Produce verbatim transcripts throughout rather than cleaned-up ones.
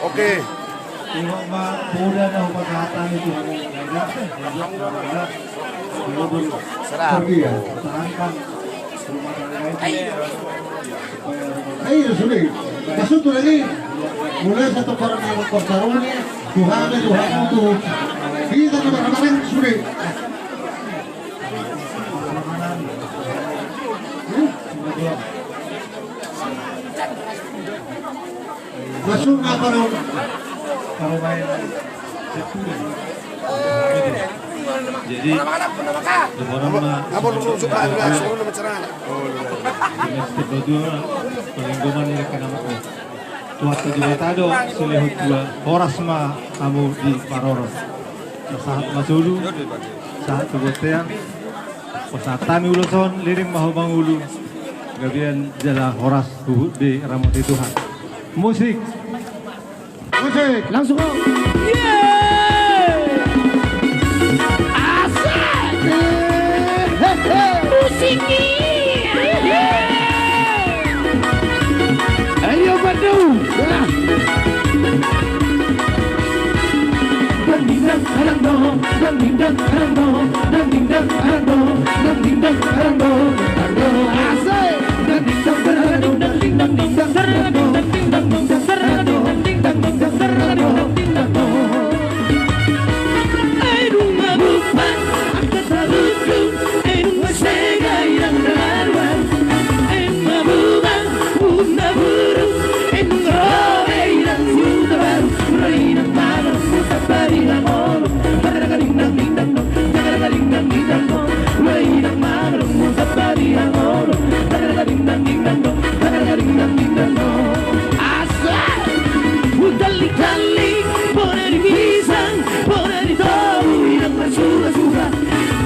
Oke. Ayo, sudah. Masuk tu lagi. Mulai satu orang yang korsaruni. Tuhan, Tuhan, Tuhan. Kita coba kemarin sudah. Masuk apa dong? Jadi, Tuhan, Tuhan, Tuhan. Tuhan, Tuhan, Tuhan. Tuat tu Debata do silehon tua, horas ma hamu diparorot. Sahat ma solu, sahat tu bontean. Pasahat hami ulos on, leleng ma ho mangolu. Gabean jala horas huhut be ramoti Tuhan. Musik. Musik. Langsung ho. Yeay. Asik. Musik i. Ayo, Pandu. Dang ding dang, adang do. Dang ding dang, adang do. Dang ding dang, adang do. Dang ding dang, adang do. Adang do. Asik. Dang ding dang, adang do. Dang ding dang, adang do. Dang ding dang, adang do. Dang ding dang, adang do. Dang ding dang, adang do. Ai nunga bubar angka saluhutna, ai nunga sega inang na marbar, ai nunga bubar uhum na buruk, ai nunga ro be inang huta baru, ro inang mangalombu tamba di hangolu, tagadang gading dang ding dang dong, tagadang gading dang ding dang dong, ro inang mangalombu tamba di hangolu, tagadang gading dang ding dang dong, tagadang gading dang ding dang dong. Asik! Hutallik-tallik, bona di pisang, bona di tobu, inang marsuga-suga.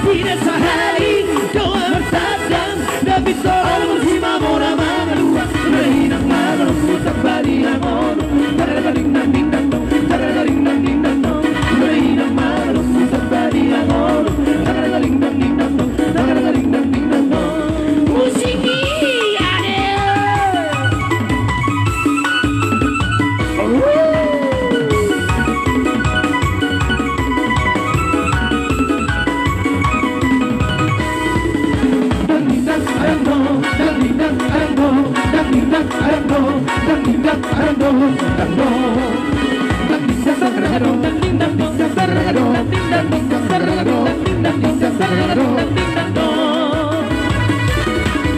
Tidak sahali, doa martandang, tapi tolong si mamora mangalua. Ro inang mangalombu tamba di hangolu. Tagadang gading dang ding dang dong, tagadang gading dang ding dang dong. Ro inang mangalombu tamba di hangolu. Tagadang gading dang ding dang dong, tagadang gading dang ding dang dong. Musik i, ade.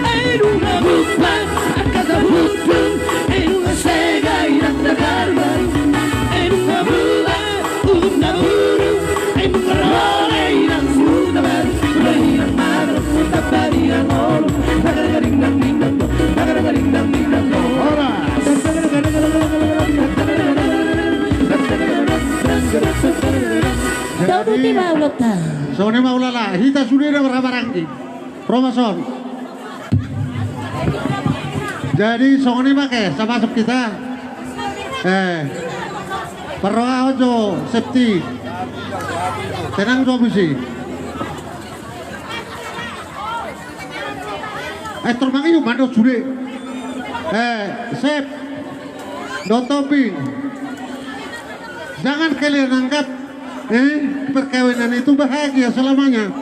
Ai nunga bubar angka saluhutna, ai nunga sega inang na marbar, ai nunga bubar uhum na buruk, ai nunga ro be inang huta baru, ro inang mangalombu tamba di hangolu. Tagadang gading dang ding dang dong, tagadang gading dang ding dang dong. Horas. Jadi, songon i ma, ulala, hita sude na marhahamaranggi. Ro ma son. Jadi songon i ma, oke, sa masuk hita. Eh, parrohahon jo, safety. Tenang jo, busi. Eh, tor mangihut ma do sude. Eh, sep. Dohot Ompung. Jangan kalian anggap, eh, perkawinan itu bahagia selamanya.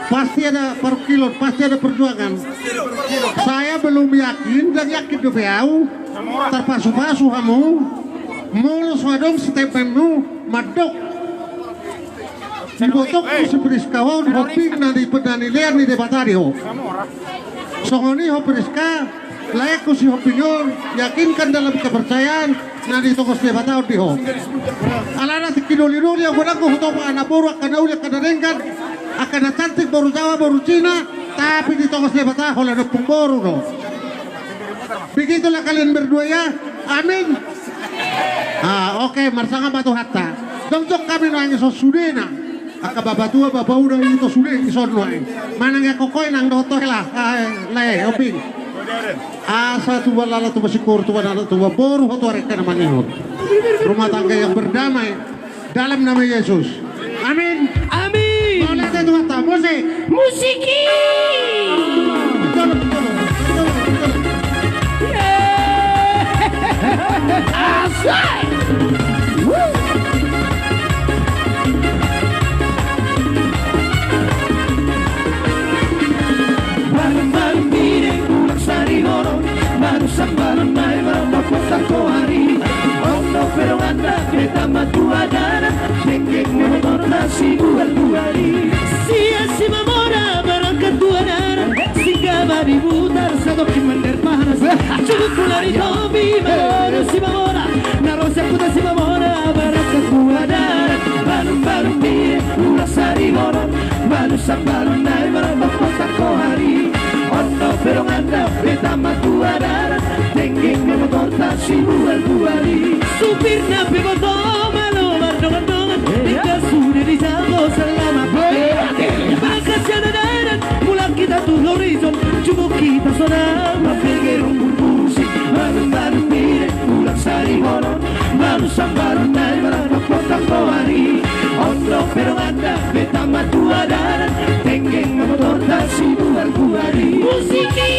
Pasti ada parungkilon, pasti ada perjuangan. Saya belum yakin, ndang yakin dope au, tarpasupasu hamu, molo so adong statementmu mandok. Diboto ho si Priska on, Ompung, na ni, na nilean ni Debata di ho. Songon i ho Priska, laengku si Ompung on, yakinkan dalam kepercayaan na ditongos Debata on di ho. Alana tingki doli-doli ahu godang do hutopo anak boru, angka na uli, angka na denggan, angka na cantik, boru Jawa, boru Cina, tapi ditongos Debata holan ompung boru do. Begitulah kalian berdua ya. Amin. Ah, oke, marsangap ma Tuhanta. Jongjong hami nuaeng dison sudena. Angka bapatua, bapauda, ito sude dison nuaeng. Manang ia kokoi nang dohot tohe lah. Ah, eh, lae, Ompung. Asa tuba lala, tuba singkoru, tuba anak, tuba boru ho tu ari angka na mangihut. Rumah tangga yang berdamai. Dalam nama Yesus. Amin. Amin. Mauliate Tuhanta. Musik. Musik i. Betul, betul, betul, betul. Yeay. tu adaran, dengke ma motorta sibual bual i. Sian Simamora berangkat tu adaran, Singgaba di Butar, satongkin mandar panas. Juguk mulak di topi, molo Simamora, na ro sian huta Simamora berangkat tu adaran. Balun-balun pire, ulang saribonon, balun sambalun nai, marambang potang kohari. On dope donganta, betama tu adaran, dengke ma motorta sibual bual i. Supirna pe boto, malo mardongan-dongan, eh, dengke sude dijago selama. Berangkat sian adaran, mulak hita tu horizon, juguk hita sonang, mambege ronggur musik. Balun-balun pire, ulang saribonon, balun sambalun nai, marambang potang kohari. On dope donganta, betama tu adaran, dengke ma motorta sibual bual i. Musik i.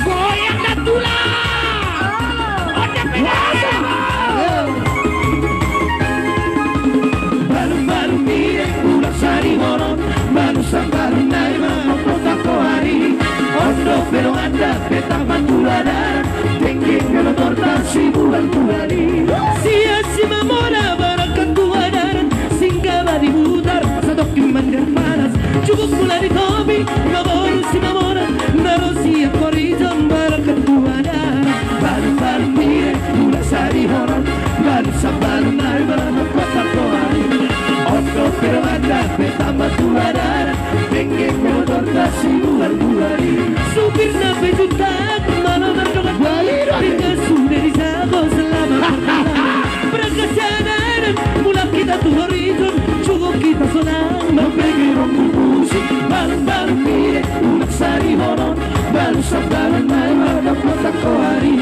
Goyang da tulang. Balun-balun pire, ulang saribonon, balun sambalun nai, marambang potang kohari. On dope donganta, betama tu adaran, dengke ma motorta sibual bual i. Sian Simamora berangkat tu adaran, Singgaba di Butar, satongkin mandar panas. Juguk mulak di topi, ma boru Simamora, na ro sian horizon berangkat tu adaran. Balun-balun pire, ulang saribonon, balun sambalun nai, marambang potang kohari. On dope donganta, betama tu adaran, dengke ma motorta sibual bual i. Supirna pe juntak, malo mardongan-dongan, dengke sude dijago selama perjalanan. Berangkat sian adaran, mulak hita tu horizon, juguk hita sonang, mambege ronggur musik. Balun-balun pire, ulang saribonon, balun sambalun nai, marambang potang kohari.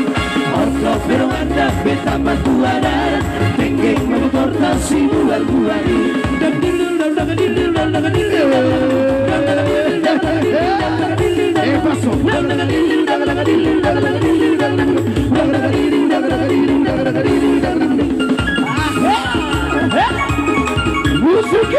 On dope donganta, betama tu adaran, dengke ma motorta sibual bual i. Eh, paso. Musik i.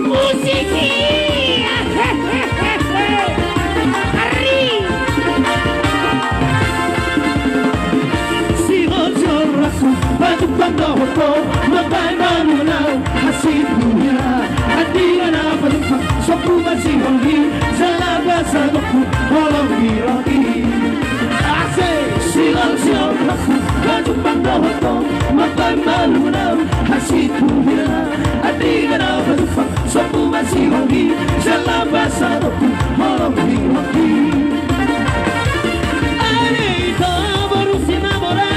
Musik i. Ari. Sihol-sihol rohangku, pajumpang dohot ho, mambahen malum au, hansit huhilala, andigan au pajumpang, sombu ma sihol i, jala basa dohot holong ni roha i. Asik. Sihol-sihol rohangku, pajumpang dohot ho, mambahen malum au, hansit huhilala, andigan au pajumpang, sombu ma sihol i, jala basa dohot holong ni roha i. Ale ito boru Simamora,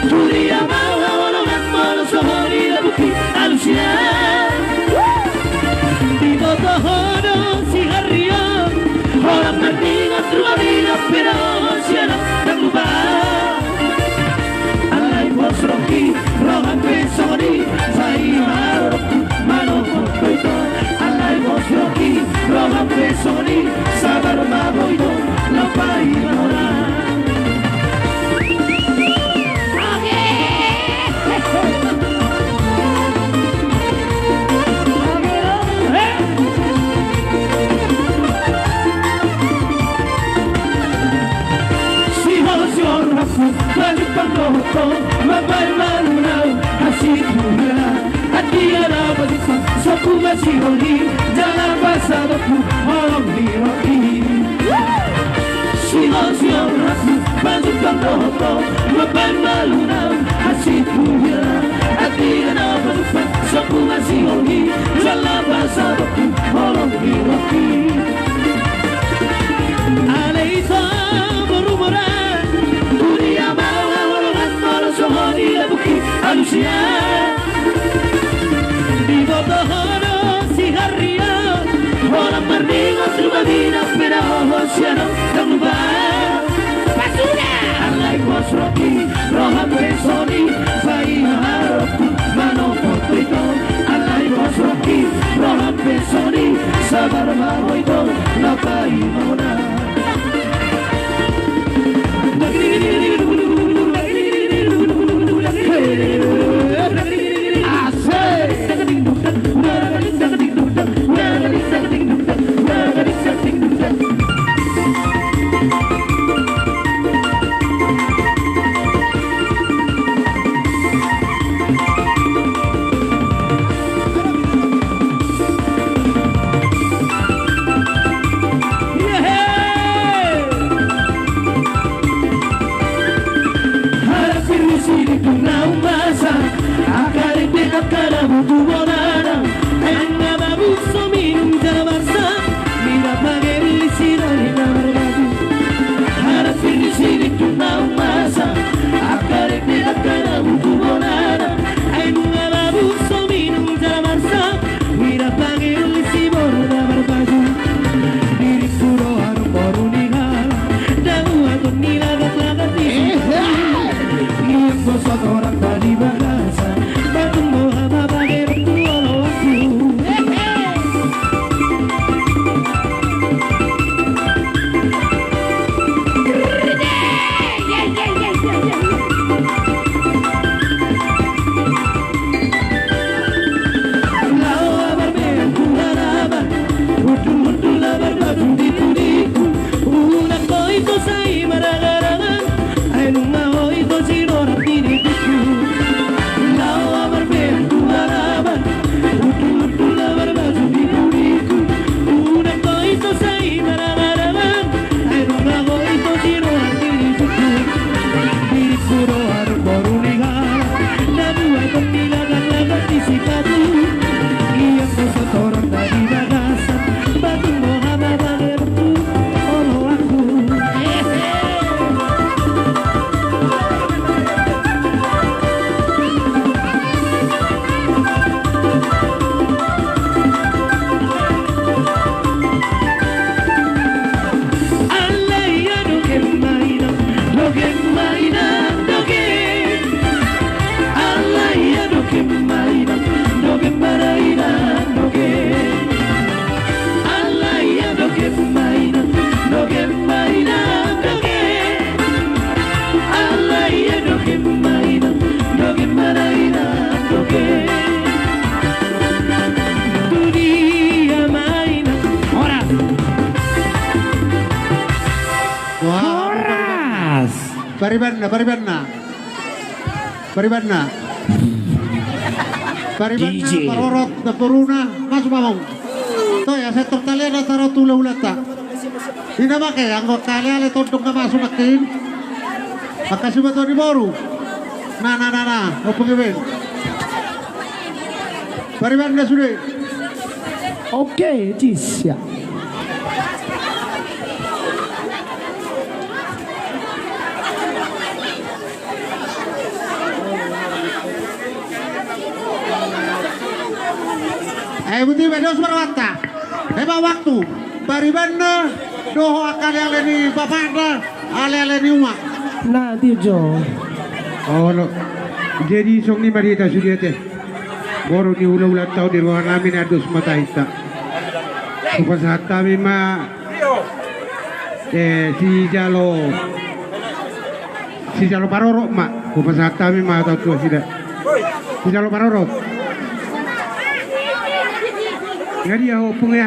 tu dia ma haholongan molo songon i labuki alusia. Diboto ho do siharrion, holan mardingot rupami dope na ho sian au, ndang lupa. Alai pos rohangki, roham pe songon i, sai ma haroroku, manopot ho ito. Alai pos rohangki, roham pe songon i, sabar ma ho ito, lampai ma holan. Sihol-sihol rohangku, pajumpang dohot ho, mambahen malum au, hansit huhilala, andigan au pajumpang, sombu ma sihol i, jala basa dohot holong ni roha i. Sihol-sihol rohangku, pajumpang dohot ho, mambahen malum au, hansit huhilala, andigan au pajumpang, sombu ma sihol i, jala basa dohot holong ni roha i. Ale ito boru Mora, tu dia ma haholongan molo songon i labuki alusia. Diboto ho do siharrion, holan mardingot rupami dope na ho sian au, ndang lupa. Pasuda. Alai pos rohangki, roham pe songon i, sai ma haroroku, manopot ho ito. Alai pos rohangki, roham pe songon i, sabar ma ho ito, lampai ma holan. Asik. Paribanna, paribanna. Paribanna. Paribanna, D J. Parorot, namboruna, masuk ma amang. Toe, asa tartalian, tarot tu hulahulanta. Inna make, anggo angka aleale tondong na masuk nangkin. Angka simatua ni boru. Na, na, na, na, ompung i baen. Paribanna sude. Oke, jis, ya. Eh, buti, dos ma rohanta. Ema waktu. Paribanna, dohot angka aleale ni bapakna, aleale ni uma. Na, tio jo. Olo. Jadi, songon i ma di hita sude ate. Boru ni hulahulanta on, di rohanami na dos mata hita. Hupasahat hami ma, eh, sijalo, sijalo parorot ma. Hupasahat hami ma tu nasida. Sijalo parorot. Nga dia ompung i?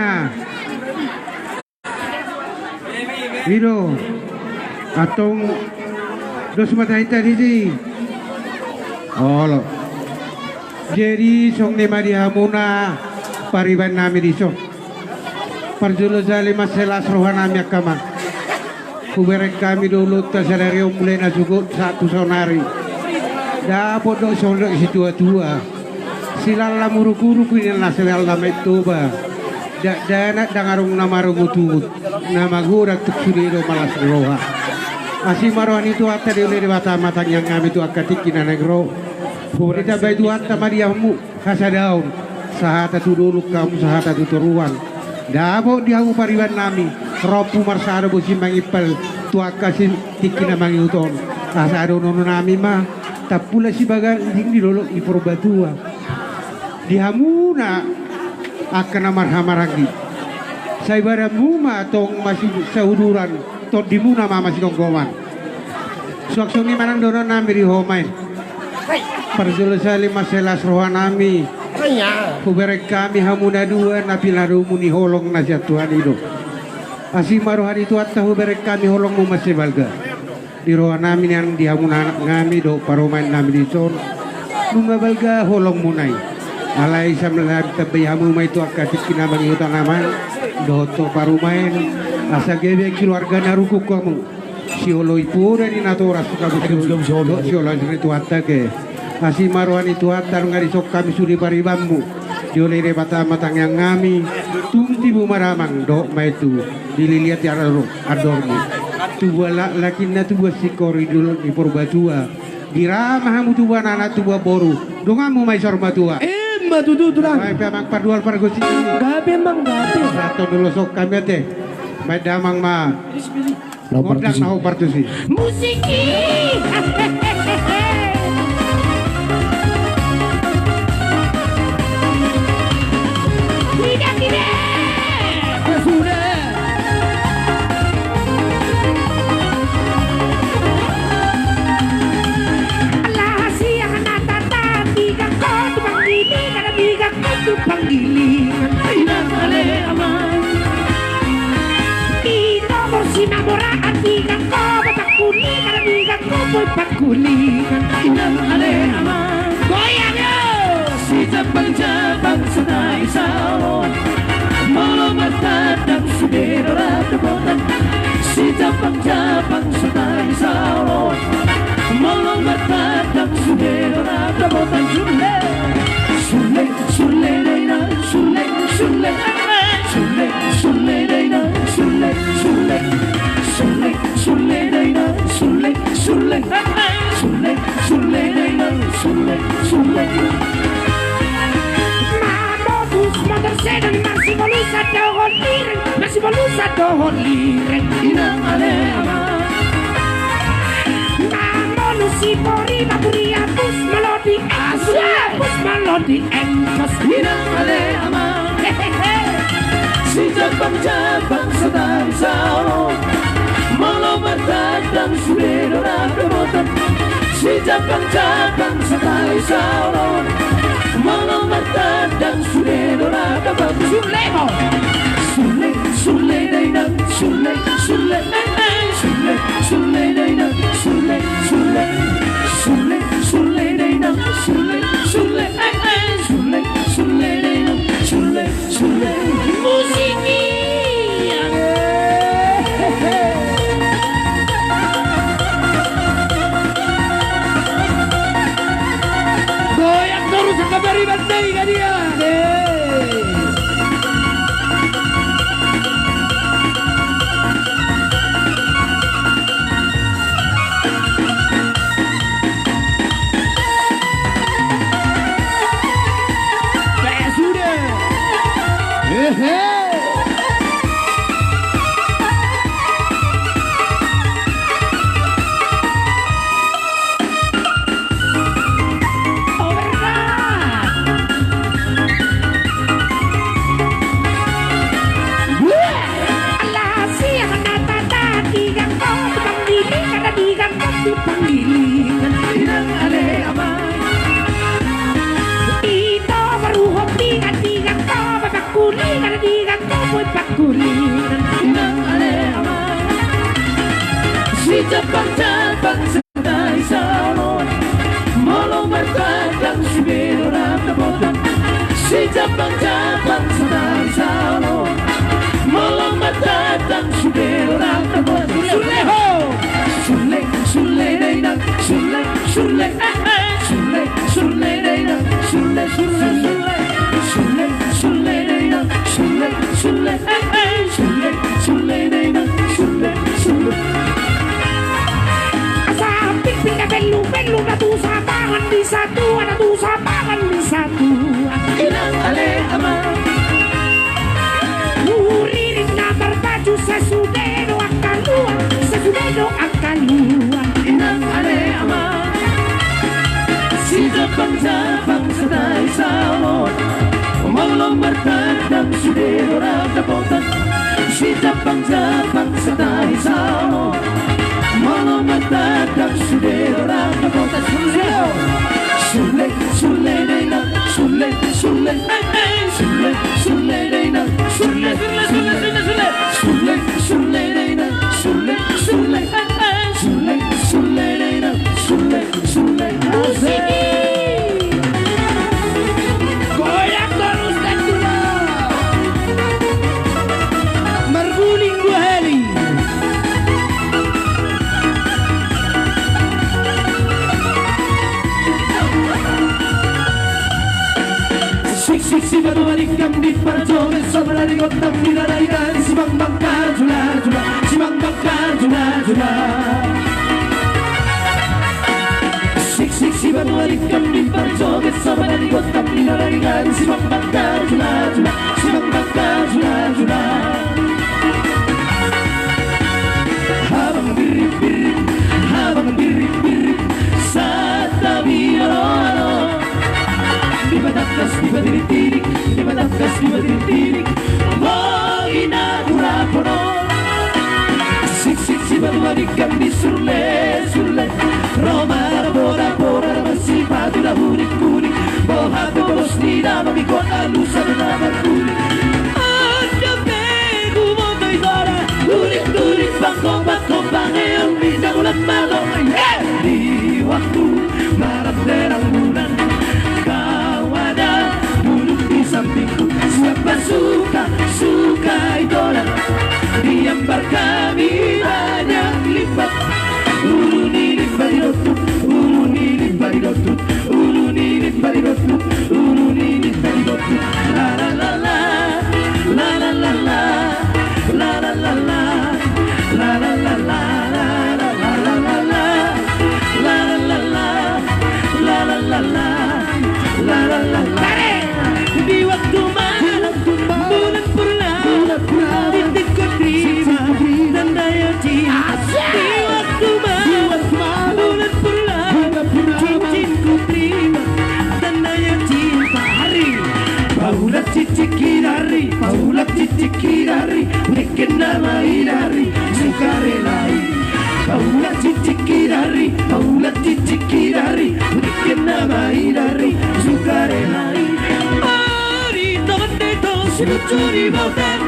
I do. Antong dos mata hita disi. Olo. Jadi songon i ma di hamuna paribannami dison. Parjolo sahali ma silas rohanami angka amang. Hubereng hami do ulaonta sadari on mulai na sogot sahat tu saonari. Dapot do songon dok situatua. Silala muruk-uruk ninna, silala main Toba. Dakdanak ndang adong na marungut-ungut, na magodang tung sude do malas ni roha. Asi ma roha ni Tuhanta, dioloi Debata ma tangiangnami tu angka tingki na naeng ro. Ditambai Tuhanta ma di hamu hasadaon, sahata tu dolok hamu, sahata tu toruan. Dapot di hamu paribannami, rompu marsada bosi mangimpal tu angka si tingki na mangihut on. Asa dohononnami ma, tampulak sibagas di dolok ni Purbatua. Di hamuna angka na marhahamaranggi, sai badanmu ma tong masisauduran, tondimuna ma masigomgoman. Suang songon i ma nang dohononnami di ho ma i. Parjolo sahali ma silas rohanami. Hubereng hami hamu na dua na pinadomu ni holong na sian Tuhan i do. Asi ma roha ni Tuhanta, hubereng hami holongmu mansai balga. Di rohanami nian di hamuna anaknami dohot parumaennami dison, nunga balga holongmuna i. Alai sai ma ditambai hamu ma i tu angka tingki na mangihut on amang dohot tu parumaen, asa gabe keluarga na rukuk hamu. Sioloi poda ni natoras, gabus, gabus, gabus, gabus, dohot sioloi ni Tuhanta ke. Asi ma roha ni Tuhanta, nunga dison hami sude paribanmu. Dioloi Debata ma tangiangnami, tung tibu ma damang dohot ma i tu dililiat i andor, andormu. Tubuan laklak ninna, tubuan singkoru di dolok ni Purbatua. Dira ma hamu tubuan anak, tubuan boru, donganmu ma i saur matua. Ima tutu, Tulang. Baen pe amang pardual pargonsi. Gabe, amang, gabe. Sahat tu dolok on hami ate. Baen damang ma. Bismillah. Gondang na hombar tusi. Musik i. Tidak, tidak. Sudah. Laha sian na tata, tiga kau tu panggilingan, tiga kau tu panggilingan. Inang ale amang. Di nomor si namoraan, tiga kau ba pangkulingan, tiga kau ba pangkulingan. Inang ale amang. Goyang yo. Sijabang-jabang satai saolon. Molo martandang sude do rap dapotan. Sijabang-jabang satai saolon. Molo martandang sude do rap dapotan. Surle, surle dainang, surle, surle. Surle, surle dainang, surle, surle. Surle, surle dainang, surle, surle. Surle, surle dainang, surle, surle. Mamodus motor sedan, marsibolusat dohot lireng, marsibolusat dohot lireng. Inang ale amang. Mamolus si pori, ma puri abus, molo di abus, molo di engkos. Inang ale amang. Hehehe. Sijabang-jabang satai saolon. Molo martandang sude do rap dapotan. Sijabang-jabang satai saolon. Molo martandang sude do rap dapotan. Surle ho. Surle, surle dainang, surle, surle. Surle, surle dainang, surle, Sule, sule, dai nang, sule, sule, eh, eh. Sule, sule, dai nang, sule, sule. Musik i. Goyang torus angka pariban i, dai, dai. Sudah. Hehe. Inang ale ama. Sijabang-jabang sada i saoloan. Molo martandang sude do rap dapotan. Sijabang-jabang sada i saoloan. Molo martandang sude do rap dapotan. Sule ho. Sule, sule dai nang, sule, sule, eh, eh. Sule, sule dai nang, sule, sule, sule. Sule, sule dai nang, sule, sule, eh, eh. Sule, sule dai nang, sule, sule. Asa pingping na bellu, bellu na tu sapangan ni satua, na tu sapangan ni satua. Inang ale ama. Uriring na marbaju sasude do angka luat, sasude do angka luat. Inang ale ama. Sijabang-jabang sada i saoloan. Molo martandang sude do rap dapotan. Sijabang-jabang sada i saoloan. Molo martandang sude do rap dapotan. Sule, sule dai nang, sule, sule, eh, eh. Sule, sule dai nang, sule, sule, sule, sule. Sule, sule dai nang, sule, sule, eh, eh. Sule, sule dai nang, sule. Sule. Musik i. Goyang torus, Datura. Marguling dua hali. Siksik sibatu manikam di parjoget, soba dari kota, di darai kan, simangbang karjula-jula, simangbang karjula-jula. Siksik sibatu manikam di parjoget, soba dari kota, di darai kan, simangbang karjula-jula, simangbang karjula-jula. Habang birik-birik, habang birik-birik, santabi alo-alo. Dipa tangkas, dipa tirik-tirik, dipa tangkas, dipa tirik-tirik. Boi na hurap on. Siksik sibatu manikam di surle-surle. Ro ma na boda-boda, na marsipatu na hunik-hunik. Boha pe bos ni damang, ingkon alusan na marhunik. Andam pe humoto i hona. Hunik-hunik pangkombang-kombang, eon ni damulan malo. Di waktu malam terang bulan, kau ada duduk di sampingku. Siapa suka, suka itulah. Diambar kami banyak lipat. Ulu ni lipat di dotut, ulu ni lipat di dotut, ulu ni lipat di dotut, ulu ni lipat di dotut. La la la la, la la la la, la la la la. La la la la, la la la la, la la la la, la la la la, la la la la. Di waktu malam, bulan purnama, titik ku terima tanda cinta. Di waktu malam, bulan purnama, cincin ku terima tanda cinta. Ari. Paulak cicik kirari, paulak cicik kirari, neken nama inari, sukarela i. Paulak cicik kirari, paulak cicik kirari, neken nama inari, sukarela i. Ari tongon dai tong, silucu di botan.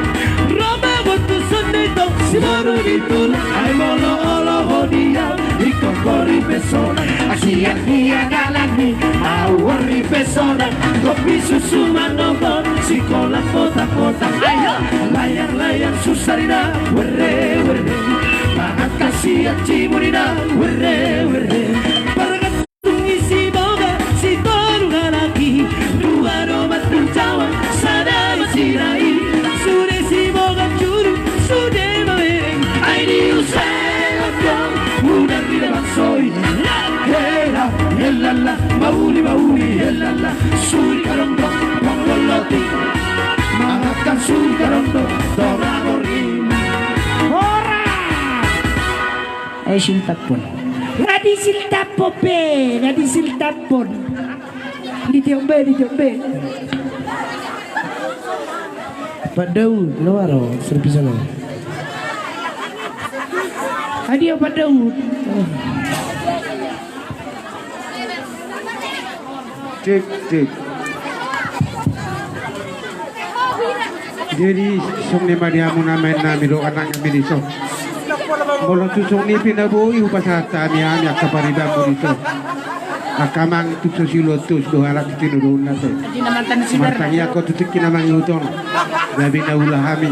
Ro ma botu son dai tong, siboru di tulang. Ai molo olo ho dia, ingkon kori pe Sonang, sian dia dalan ni au ori pe sonang, kopi susu manogot, sikola kota-kota. Ayo, layang-layang susarina, were-were. Mangan kasian cimunina, were-were. Pargantung isi boga, sitolu halaki, dua do mantu jawa, sada ma sirai. Sude siboga juru, sude mamereng. Ai di use oto, udah tidak bangsoi. Hela, helala, mauli, mauli, helala. Suri karondong, bonggoloti. Mangakan suri karondong, tonga gori. Horas. Ayo siltappon. Nga disiltappon pe, nga disiltappon. Ditiop be, ditiop be. Pak Daud, nawaro, serpisan. Adio Pak Daud. Cek, cek. Jadi, songon i ma di hamu na maen nami dohot anak nami dison. Molo tung songon i pe na boi hupasahat hami, hami angka paribanmu dison. Angka amang tung so siulontos do halak tinodonna te. Martangiangkon tu tingki na mangihut on. Gabe na ula hami.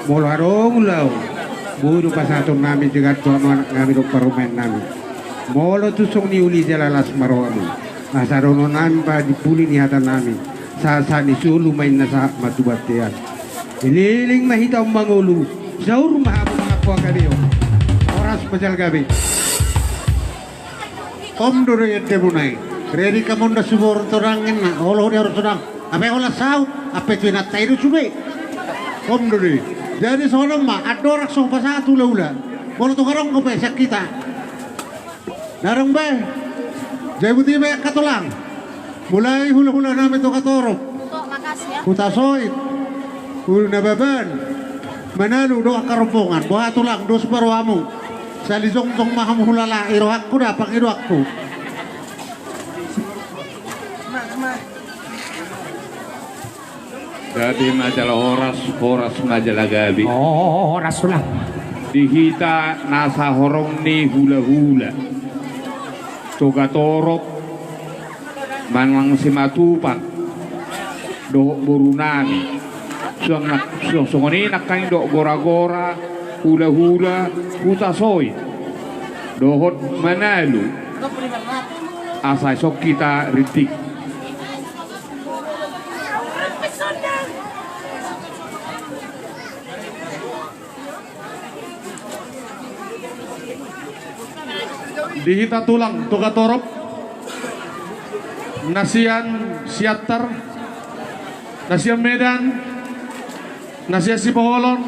Molo adong ulaon, boi do pasahaton nami jala tu hamu anak nami dohot parumaen nami. Molo tung songon i uli jala las ma rohamu. Asa dohonon nami ma di puli ni hata nami. Sahat-sahat ni solu ma inna sahat ma tu bontean. Eleleng ma hita on mangolu. Saur ma hamu mangampu hagabeon. Horas ma jala gabe. Om do do i endemuna i. Redi kamonda suboru todang inna. Olo di haru todang. Ape holan saut. Ape tu inanta i do sude. Om do do i. Jadi songon on ma. Andorang so hupasahat hula-hula. Molo tung adong dope sian hita. Nadong be. Jabu ti be angka tulang. Mulai hula-hula nami Togatorop. Hutasoit. Hula Nababan. Manalu dohot angka rombongan. Boha tulang, dos ma rohamu. Sali jongjong ma hamu hulala, i rohangku da pangidoanku. Gabe ma jala horas, horas ma jala gabe. Oh, horas ulang. Di hita na sahorong ni hula-hula Togatorop manang Simatupang dohot boru nami. Suang na, suang songon i nangkaning dohot gora-gora hula-hula Hutasoit dohot Manalu. Asa ison hita rintik. Di hita tulang Togatorop, na sian Siantar, na sian Medan, na sian Sipoholon,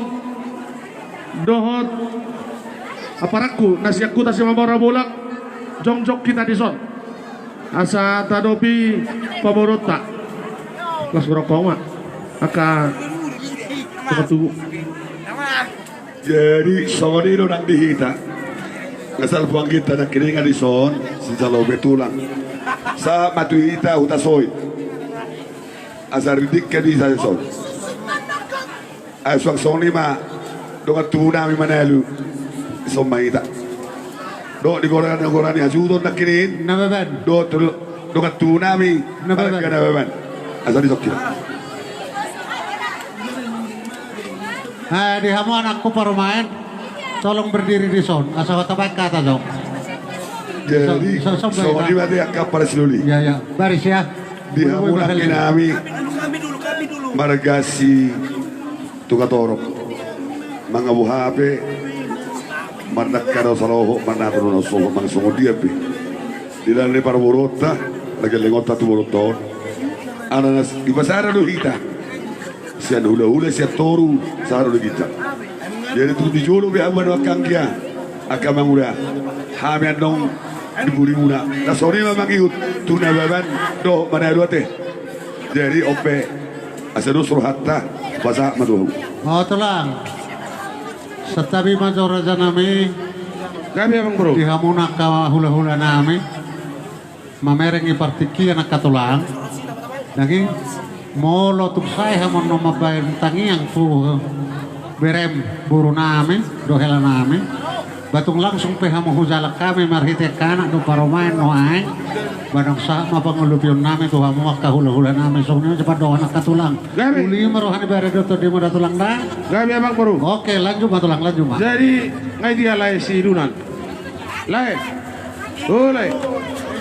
dohot aparangku na sian Huta Simamora Bolak, jongjong hita dison. Asa taadopi pamoruonta. Las gorok kau ma. Angka tukang tubu. Jadi songon i do nang di hita. Ngasal puang hita nangkiningan dison, sisalo be tulang. Sahat ma tu hita Hutasoit. Asa rintik hita dison. Ai suang songon i ma dongan tubu nami Manalu. Ison ma hita. Dohot di gora-gora ni hasuhuton nangkiningan. Nababan. Dohot tu dongan tubu nami. Nababan. Marga Nababan. Asa dison hita. Hai, di hamu anakku parumaen. Tolong berdiri dison. Asa hutabaen hata jo. Jadi songon i ma di angka parsiloli. Ya, ya. Baris ya. Di hamu nangkin nami. Marga si Togatorop. Manga boha pe, mandangka do saloho, manata do na soho, manang songon dia pe. Di dalan ni parboruonta, na gellengonta tu boruonta on. Ala na dipasada do hita. Sian hula-hula, sian toru, sada do di ginjang. Jadi tu di jolo be hamu angka anggia, angka mangula. Hami annon di purimuna. Na songon i ma mangihut tu Nababan dohot Manalu ate. Jadi on pe. Asa dos rohanta, pasahat ma tu hamu. O tulang. Santabi ma jo raja nami. Gabe amang boru. Di hamu angka hula-hula nami. Mamereng i partingkian angka tulang. Daging. Molo tung sae hamu annon mambaen tangiang tu berem boru nami dohot hela nami. Ba tung langsung pe hamu hujalang hami marhite angka anak dohot parumaen nuaeng. Ba nunga sahat ma pangolupion nami tu hamu angka hulahula nami, songon i ma sipandohan angka tulang. Gabe. Uli ma roha ni bere dohot tondi muna tulang da. Gabe, Amang Boru. Oke, lanjut ma tulang, lanjut ma. Jadi, nga i dia lae si Dunan? Lae. O lae.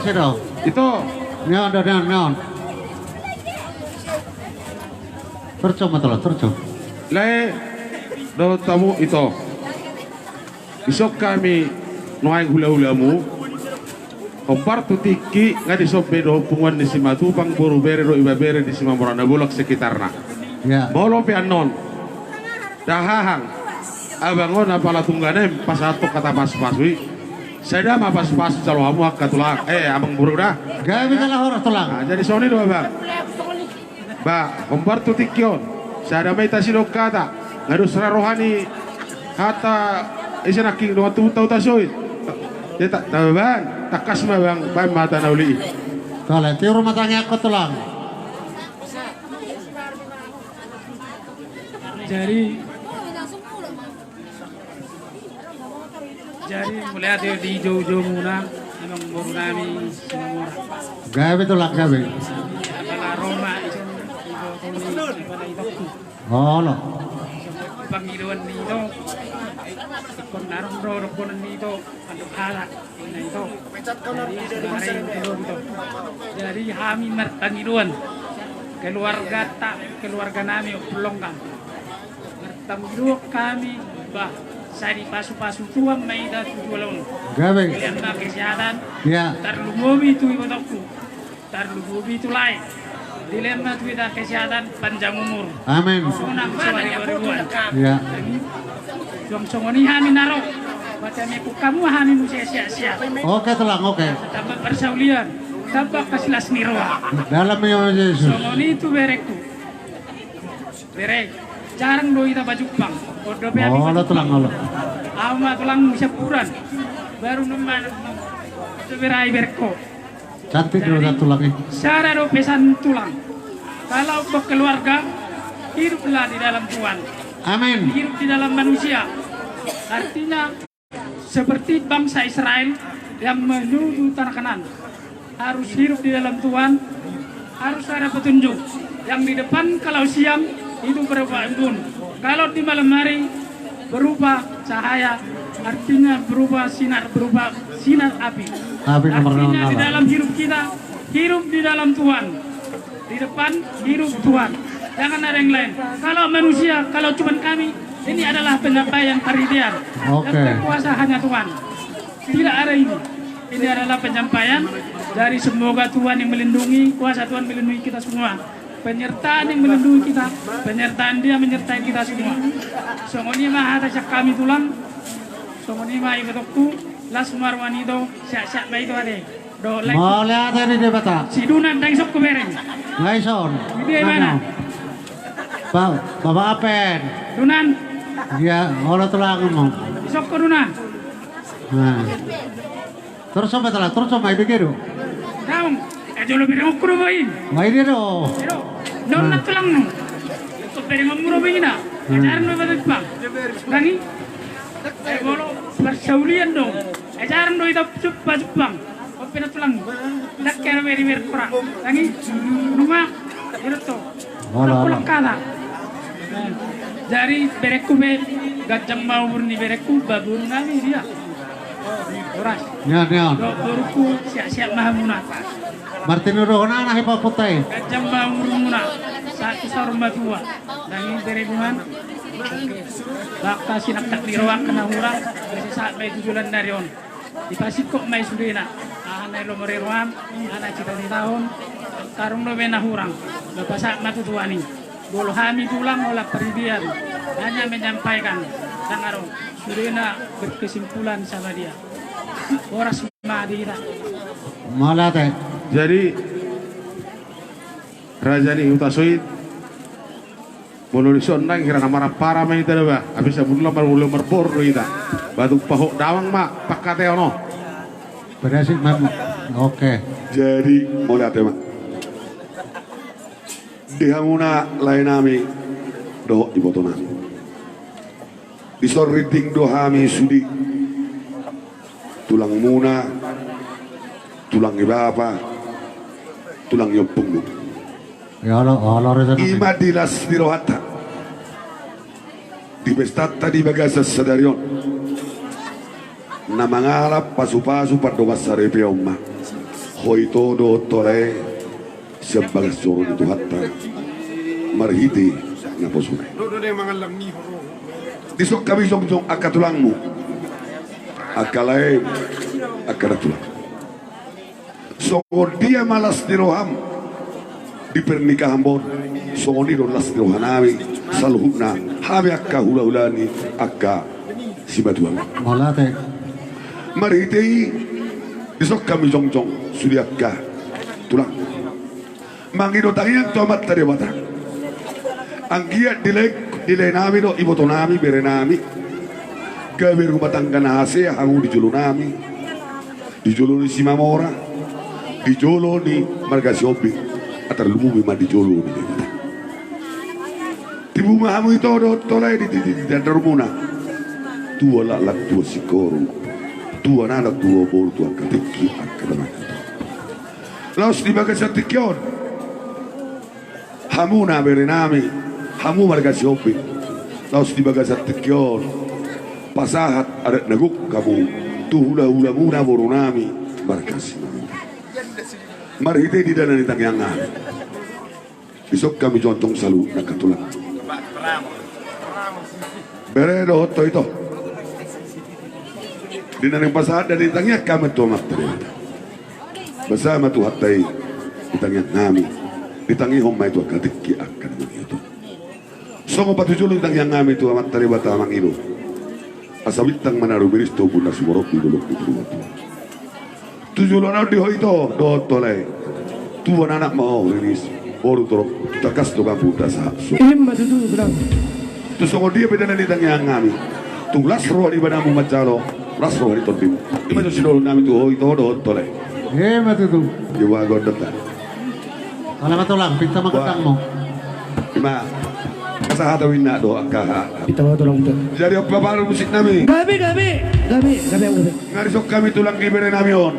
Ise do? Ito. Nion do, nion, nion. Torco ma tulang, torco. Lae dohot hamu ito. Dison hami nuaeng hulahulamu. Hombar tu tingki nga dison be dohot punguan ni Simatupang, boru bere dohot ibebere di Simamora Nabolak sekitarna. Ya. Molo pe annon dahahang abang on apala tungganai pasahathon hata pasupasu i, sada ma pasupasu jalo hamu angka tulang, eh, Amang Boru da. Gabe, jala horas tulang. Nah, jadi songon i do, Abang. Ba hombar tu tingki on, sada ma hita sidok hata. Nga dos ra roha ni hata ise nangkin dongan tubu ta Hutasoit. Jadi ta-, tabaen, tangkas ma, Bang, baen ma hata na uli i. Tole, tiur ma tangiangkon tulang. Jadi, jadi mauliate di joujou muna, Amang Boru nami Simamora. Gabe tulang, gabe. Apala ro ma ison, ito, ito, ito, ito. Olo. Pangidoan ni ito. Ingkon na ro do dohonon ni ito. Pandok hata. Jadi, sebenarnya itu, gitu. Jadi, hami marpangidoan. Keluarga ta, keluarga nami, Ompung Longgang. Marpangidoan hami, bah, sai dipasupasu Tuhan ma hita tu joloan on. Gabe. Dilehon ma kesehatan. Ya. Tarlumobi tu ibotongku. Tarlumobi tu lae. Dilehon ma tu hita kesehatan, panjang umur. Amin. Sonang songon i baribuan. Ya. Suang songon i hami na ro. Berarti hami pukkamu hami muse sia-sia. Oke, tulang, oke. Tambah persaulian, tambah kasilas ni roha. Dalam nama Yesus. Songon i tu berengku. Bereng, jarang do hita pajumpang. Olo, tulang, olo. Au ma tulang, siampuran. Baru nunga, nunga. Itu berai berengko. Cantik do tulang i. Sada do pesan tulang. Kalau berkeluarga, hiduplah di dalam Tuhan. Amin. Hidup di dalam manusia. Artinya, seperti bangsa Israel yang menuju tanah Kanaan. Harus hidup di dalam Tuhan, harus ada petunjuk. Yang di depan kalau siang, itu berupa embun. Kalau di malam hari, berupa cahaya, artinya berupa sinar, berupa sinar api. Api nomor enam. Artinya di dalam hidup kita, hidup di dalam Tuhan. Di depan, hidup Tuhan. Jangan ada yang lain. Kalau manusia, kalau cuman kami, ini adalah penyampaian parhitean. Oke. Yang berkuasa hanya Tuhan. Tidak ada ini. Ini adalah penyampaian. Jadi semoga Tuhan yang melindungi, kuasa Tuhan melindungi kita semua. Penyertaan yang melindungi kita, penyertaan Dia menyertai kita semua. Songon i ma hata sian hami tulang, songon i ma ibotongku, las ma roha ni ito, sehat-sehat ma ito ate. Dohot lae. Mauliate di Debata. Si Dunan, dang isongko bereng. Nga ison. Di dia mana? Ba-, Bapak Apen. Dunan. Iya, olo tulang mo. Isongko Dunan. Nah. Torus on ma tulang, torus on ma, ibege do. Daong, eh, jolo berengku do baen. Ma i dia do. Ero, non na tulang no. Ikut berengonmu do baen na. Hmm. Ajaran do iba tu Jepang. Dangi. Eh, molo persaulian do. Ajaran do ita Jepang, Jepang. Ope na tulang. Dak kira beri berkurang. Dangi. Nunga. Ero to. Olo, olo. Pulang kata. Jadi berengku be, ganjang ma umur ni berengku, ba boru nami dia. Horas. Nian, nian. Dohot borungku, sehat-sehat ma hamuna. Martin udah hona anak ipa putai. Ganjang ma umurmuna. Sahat tu saur matua. Dangi berenguan. Bangka sinaktak ni rohangka na hurang. Asa sahat ma i tu joloan ni ari on. Dipasingkop ma i sudena, aha na lomo ni roham, aha na cita-citahon, tarung do be na hurang, ba pasahat ma tu Tuhan i. Molo hami tulang holan parhitean, hanya menyampaikan, dang adong, sudena berkesimpulan sama dia. Horas ma di hita. Mauliate. Jadi, Raja ni Hutasoit, molo dison nang hira na marampara ma hita da ba, abis sabun lamar molo marboru do hita. Ba tumpahon damang ma pangkataion on. Berhasil, Mam. Oke. Jadi, mauliate ma. Di hamuna lae nami dohot iboto nami. Dison rintik do hami sude. Tulangmuna, tulang ni bapa, tulang ni ompungmu. Ima di las ni rohanta di pestanta di bagasan sadari on, na mangalap pasupasu pandongan saripeon ma. Ho ito dohot ho lae, sian bagas joro ni Tuhanta marhite naposona i. Dison hami jongjong angka tulangmu, angka laem, angka nantulang. Songon dia ma las ni roham di pernikahanmon, songon i do las ni rohanami saluhutna, hami angka hulahula ni angka simatuam. Marhite i, dison hami jongjong sude angka tulang, mangido tangiang tu Amanta Debata. Anggiat dilae, dilaenami dohot ibotonami, berenami, gabe rumah tangga na hasea hamu di jolonami, di jolo ni Simamora, di jolo ni marga Sihombing, a tarlumobi ma di jolo ni Debata. Tibu ma hamu ito dohot ho lae di, di, di, di tandaurmuna. Tua laklak, tua singkoru, tua anak, tua boru, tua angka tingki, angka damang. Laos di bagasan tingki on, hamu na berenami, hamu marga Sihombing, laos di bagasan tingki on pasahat adat na gok hamu tu hulahulamuna borunami marga Simanjuntak. Marhite di dana ni tangiangnami, dison hami jongjong saluhutna angka tulang. Bere dohot ho ito, di na naeng pasahat dana ni tangiang hami tu Amanta Debata, basa ma Tuhanta i di tangiangnami, ditangihon ma i tu angka tingki, angka na mangihut on. Songon patujolo ni tangiangnami tu Amanta Debata mangido, asa bintang ma na rumiris tu ombun na sumorop di dolok ni Purbatua. Tu joloan on di ho ito dohot ho lae, tuan anak ma ho riris, boru torop, tu tangkas do gampang dasahapso. Ima tutu, Tulang. Tung songon dia pe dana ni tangiangnami, tung las roha ni ibanamu manjalo, las roha ni tondim. Ima jo sidohononnami tu ho ito dohot ho lae. Ima tutu. Iwa gondok ta. Ala ma, Tulang, pinta ma gondangmu. Ima. Pasahat ma inna dohot angka. Pinta ma, Tulang, pinta. Jadi, opa, baru musiknami. Gabe, gabe, gabe, gabe, gabe. Nga dison hami tulang di berenami on,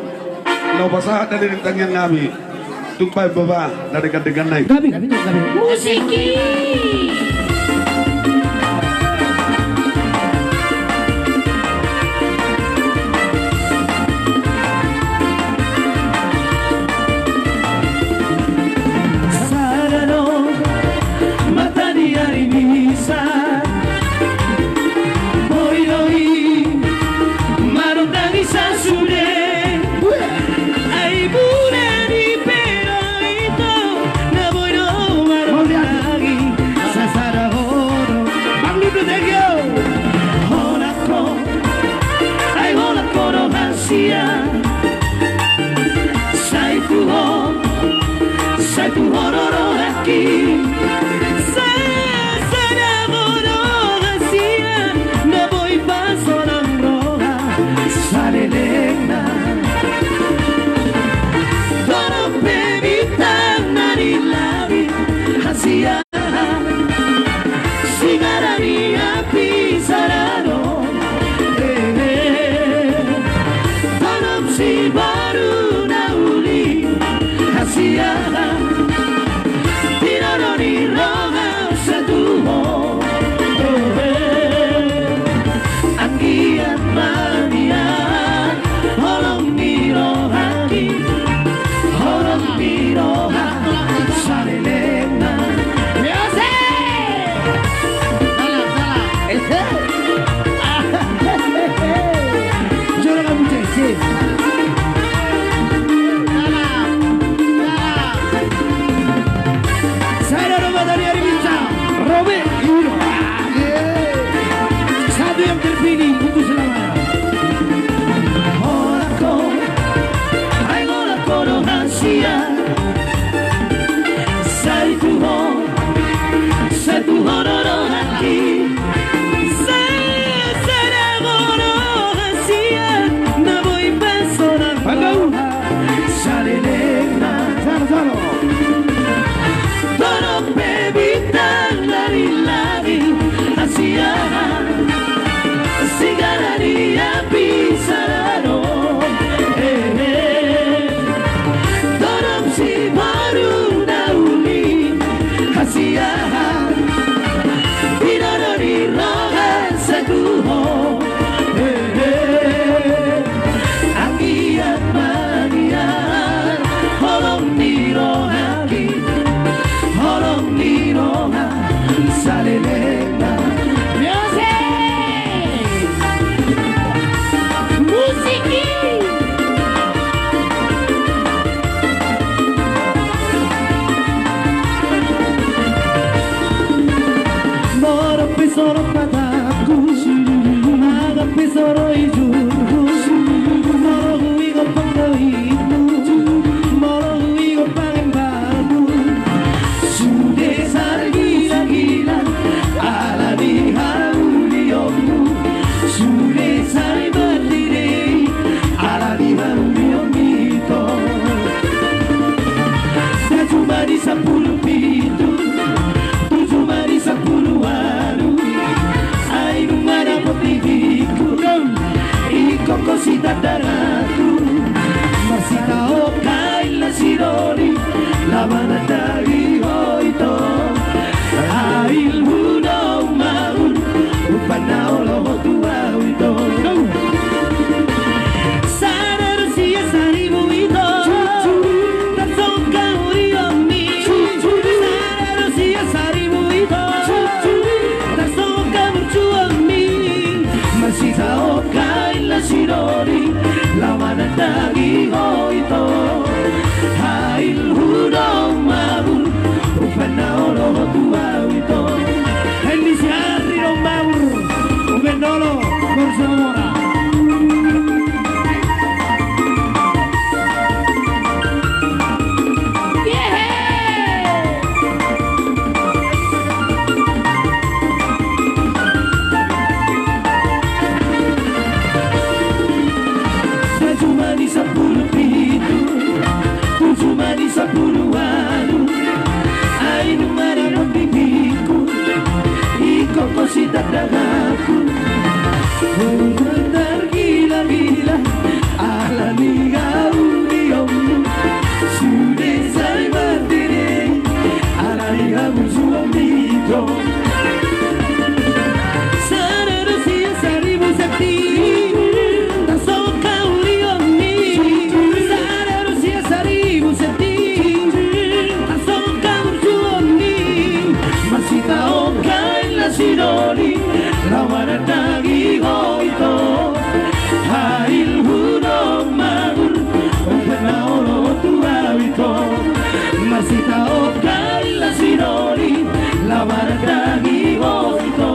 laho pasahat dana ni tangiangnami. Tung baen, Bapa, na denggan-denggan nai. Gabe, gabe, gabe. Musik i. Sada do mata ni ari misa, boi do i marondangi sasude. Ai bune ni pe do ito na boi do marondangi sasa. Manandali ho ito, ailhu do maur, umbahen na olo ho tu ahu ito. Sada do sian saribu ito, tarsongkap hurion i. Sada do sian saribu ito, tarsongkap burju on i. Marsitaonan na sinodi, laho manandali ho ito. Ailhu do maur, umbahen na olo ho tu ahu ito. Endi si Harry do maur, umbahen na olo, Borja Mora. Yehe! Tujuh manis sampulu pitu, tujuh manis sampulu ualu. Ai dung adong di bibirku, ingkon ho sitandangku. Hurang targilagila, ala ni hahurionmu. Sude sai martene, ala ni haburjuonmu ito. Sada do sian saribu senti, tarsongkap hurion i. Sada do sian saribu senti, tarsongkap burju on i. Marsitaonan na sinodi, laho manandali ho ito. Ailhu do maur, umbahen na olo ho tu ahu ito. Marsitaonan na sinodi, laho manandali ho ito.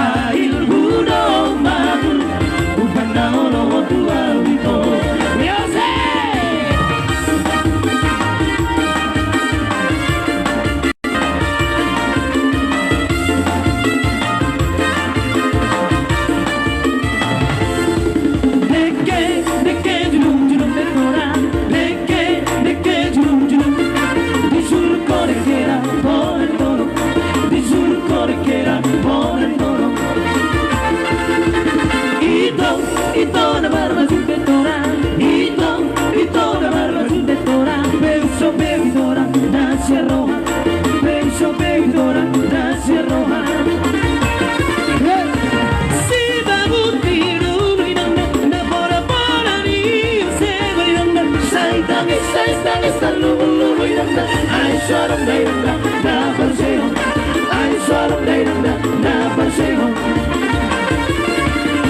Ailhu do maur, umbahen na olo ho tu ahu ito. Yo se! Dengke, dengke, julung, julung, dengke, dengke, julung, julung. Di surgo dengke ra bona ni tolong. Di surgo dengke ra bona ni tolong. Ito, ito na marbaju dengke ra. Ito, ito na marbaju dengke ra. Penso pe ito ra na sian roha. Penso pe ito ra na sian roha. Sibagut ni dulu inang na, na bona-bona ni use inang na. Sai tangis, sai tangis, tarlubu-lubu inang na. Ai so adong da inang na, na parsehon. Ai so adong da inang na, na parsehon.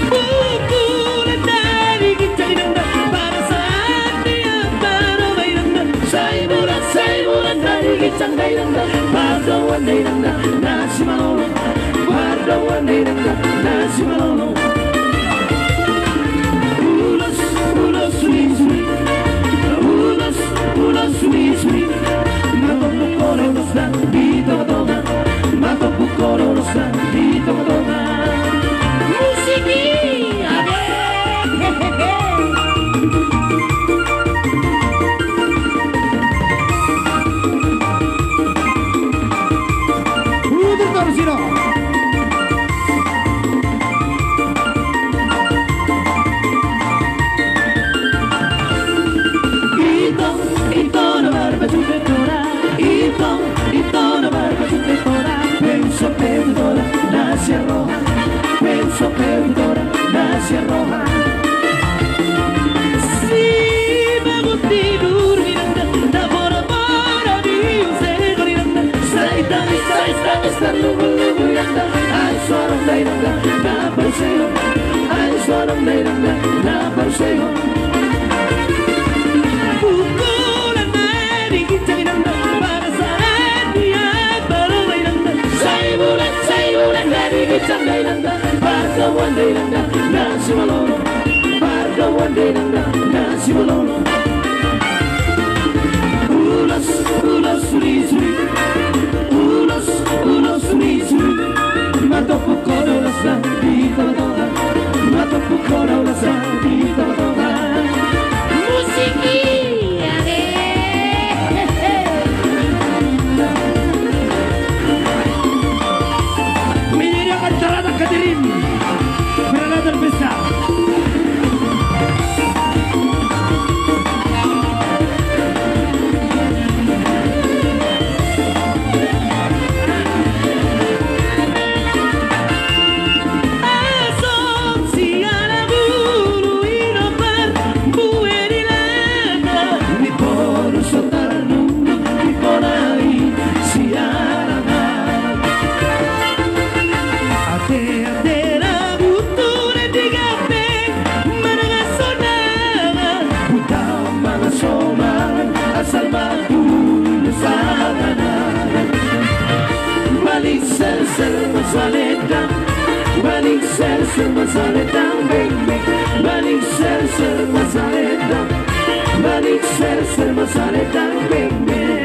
Bulan na di ginjang inang na, parasaan ni amang na inang na. Sai bulan, sai bulan na di ginjang da inang na, pardongan da inang na, na simalolo. Pardongan da inang na, na simalolo. Ulos, ulos, suri, suri. Ulos, ulos, suri, suri. Matombuk ho do ulosna di tonga-tonga. Matombuk ho do ulosna di tonga-tonga. Musik i, ade. Udur torus i do. Ito, ito na marbaju dengke ra. Ito, ito na marbaju dengke ra. Penso pe ito ra na sian roha. Penso pe ito ra na sian roha. Sibagut ni dulu inang na, na bona-bona ni use inang na. Sai tangis, sai tangis, tarlubu-lubu inang na. Ai so adong da inang na, na parsehon. Ai so adong da inang na, na parsehon. Bulan na di ginjang inang na, parasaan ni amang na inang na. Sai bulan, sai bulan na di ginjang da inang na. Pardongan da inang na, na simalolo. Pardongan da inang na, na simalolo. Ulos, ulos, suri, suri. Ulos, ulos, suri, suri. Matombuk ho do ulosna di tonga-tonga. Matombuk ho do ulosna di tonga-tonga. Musik i, ade. Menyediakan sarana hadirin peralatan pesta. Masalendang beng beng, baling serser masalendang, baling serser masalendang beng beng.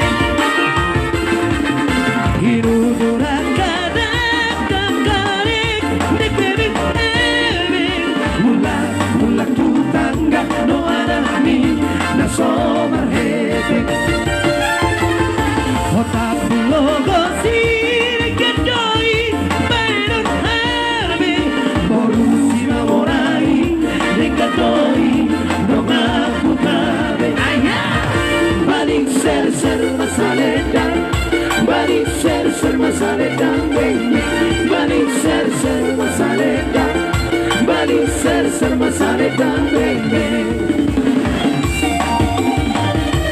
Hinuturan kadang dangkaring, dek bebek bebek, mulak mulak tu tangga, no ada mi na so marhepeng. Hotap logo si denggan do i, baenon harbe, boru si mamora i, denggan do i, dongan hutabe. Baling serser masalendang, baling serser masalendang beng beng, baling serser masalendang, baling serser masalendang beng beng.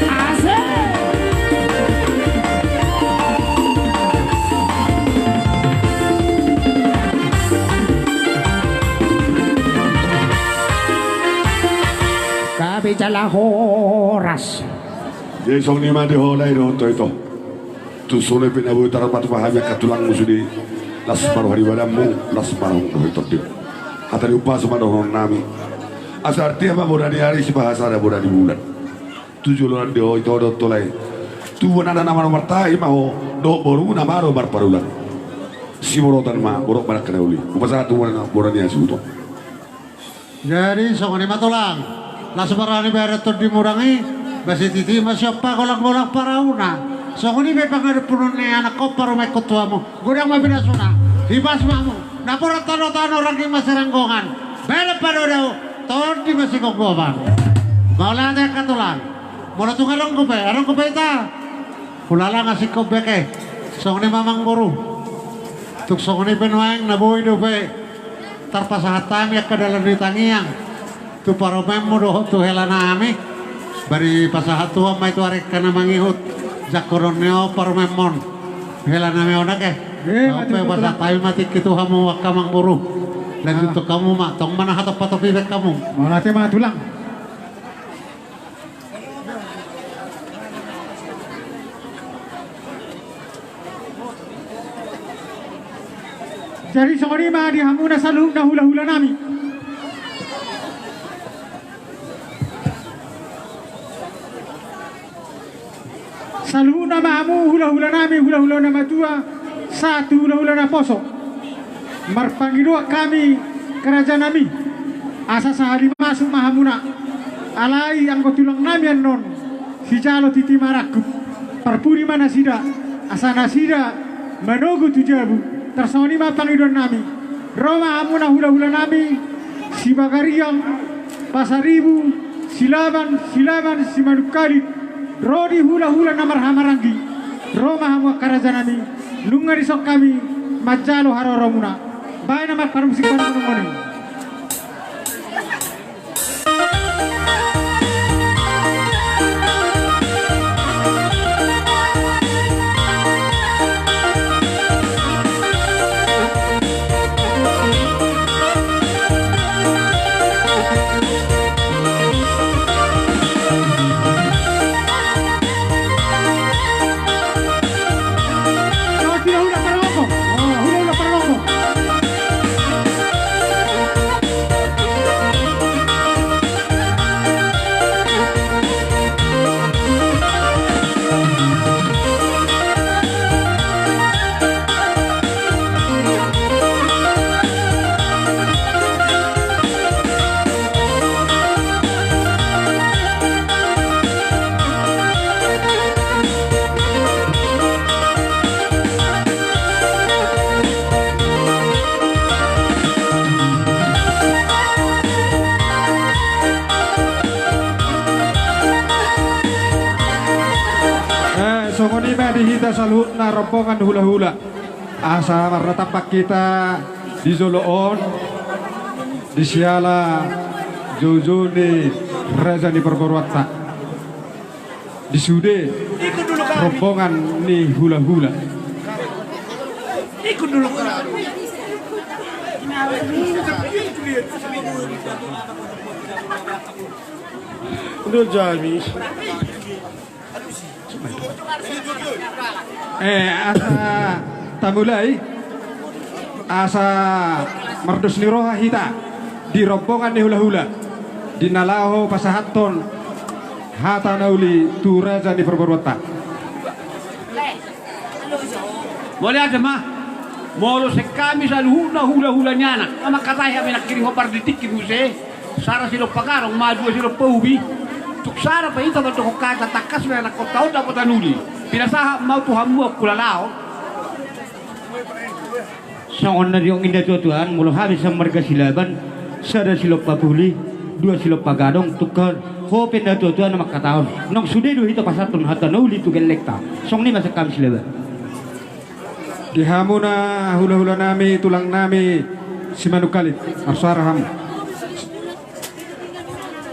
Asik. Gabe jala horas. Jadi songon i ma di ho, lae, dohot ho ito. Tu sole pe na boi tarpatupa hami angka tulangmu sude, las ma roha ni badanmu, las ma roha ni tondim. Hata ni umpasa ma dohonon nami. Asa artia ma boda ni ari, sipahasada boda ni bulan. Tu joloan di ho ito dohot ho, lae, tu bonana nama na martahi ma ho, dohot boruna ma do marparulan. Siborotan ma borok ma dangka na uli. Umpasa tu bonana, boda ni asi uto. Jadi songon i ma, tulang. Las ma roha ni badan tondim mudang i, ba sititi ma siompa, golanggolang parauna. Songon i pe pangadophon ni anakkon parumaenkon tu hamu. Godang ma pinasuna, hipas ma hamu. Napuran tanotano, rangging ma siranggongan. Bere padodo, tondi ma sigomgoman. Mauliate angka tulang. Molo tung adong dope, adong dope ita. Hulala nga singkop beke. Songon i ma, amangboru. Tung songon i pe nuaeng na boi dope tarpasahat hami angka dalan ni tangiang tu parumaenmu dohot tu helanami. Bari pasahat Tuhan ma i tu ari angka na mangihut jangkonon ni on parumaenmon. Helanami on, ake. Eh, on pe pasahat hami ma tingki tu hamu angka amangboru. Lanjuthon hamu ma, tong ma na hatop-hatop i baen hamu. Mauliate ma, tulang. Jadi songon i ma di hamuna saluhutna hulahulanami. Saluhutna ma hamu hulahulanami, hulahula na matua, sahat tu hulahula na poso. Marpangidoan hami, karajanami, asa sahali masuk ma hamuna. Alai anggo tulangnami annon sijalo titi marangkup, parpudi ma nasida, asa nasida manogu tu jabu. Tarsongon i ma pangidoannami. Ro ma hamuna hulahulanami, Sibagariang, Pasaribu, Silaban, Silaban, Simanungkalit, ro di hulahula na marhahamaranggi. Ro ma hamu angka rajanami, nunga dison hami manjalo haroromuna. Baen ma parmusik parmusik on. Eh, songon i ma di hita saluhutna rombongan hulahula. Asa marnatampak hita di jolo on, di siala joujou ni raja ni parboruonta. Di sude rombongan ni hulahula. Ikut dulu kau. Udah jadi. Eh, asa tamulai. Asa Mardos ni roha hita di rombongan ni hulahula di na laho pasahathon hata na uli tu raja ni parboruonta. Mauliate ma. Molo sian hami saluhutna hulahula ni anak, na mangkatai hami nangkining hombar di tingki muse, sada silompa gadong ma, dua silompa ubi. Tung sada pe hita mandokhon hata, tangkas ma anakkonta on dapotan uli. Pinasahat ma au tu hamu angka hulahula on. Songon na nidok ni natuatuan, molo hami sian marga Silaban, sada silompa puli, dua silompa gadong, tung ho pe natuatuan na mangkatahon. Naung sude do hita pasahathon hata na uli tu gellengta. Songon i ma sian hami Silaban. Di hamu na hulahula nami, tulang nami, Simanungkalit, marsoara hamu.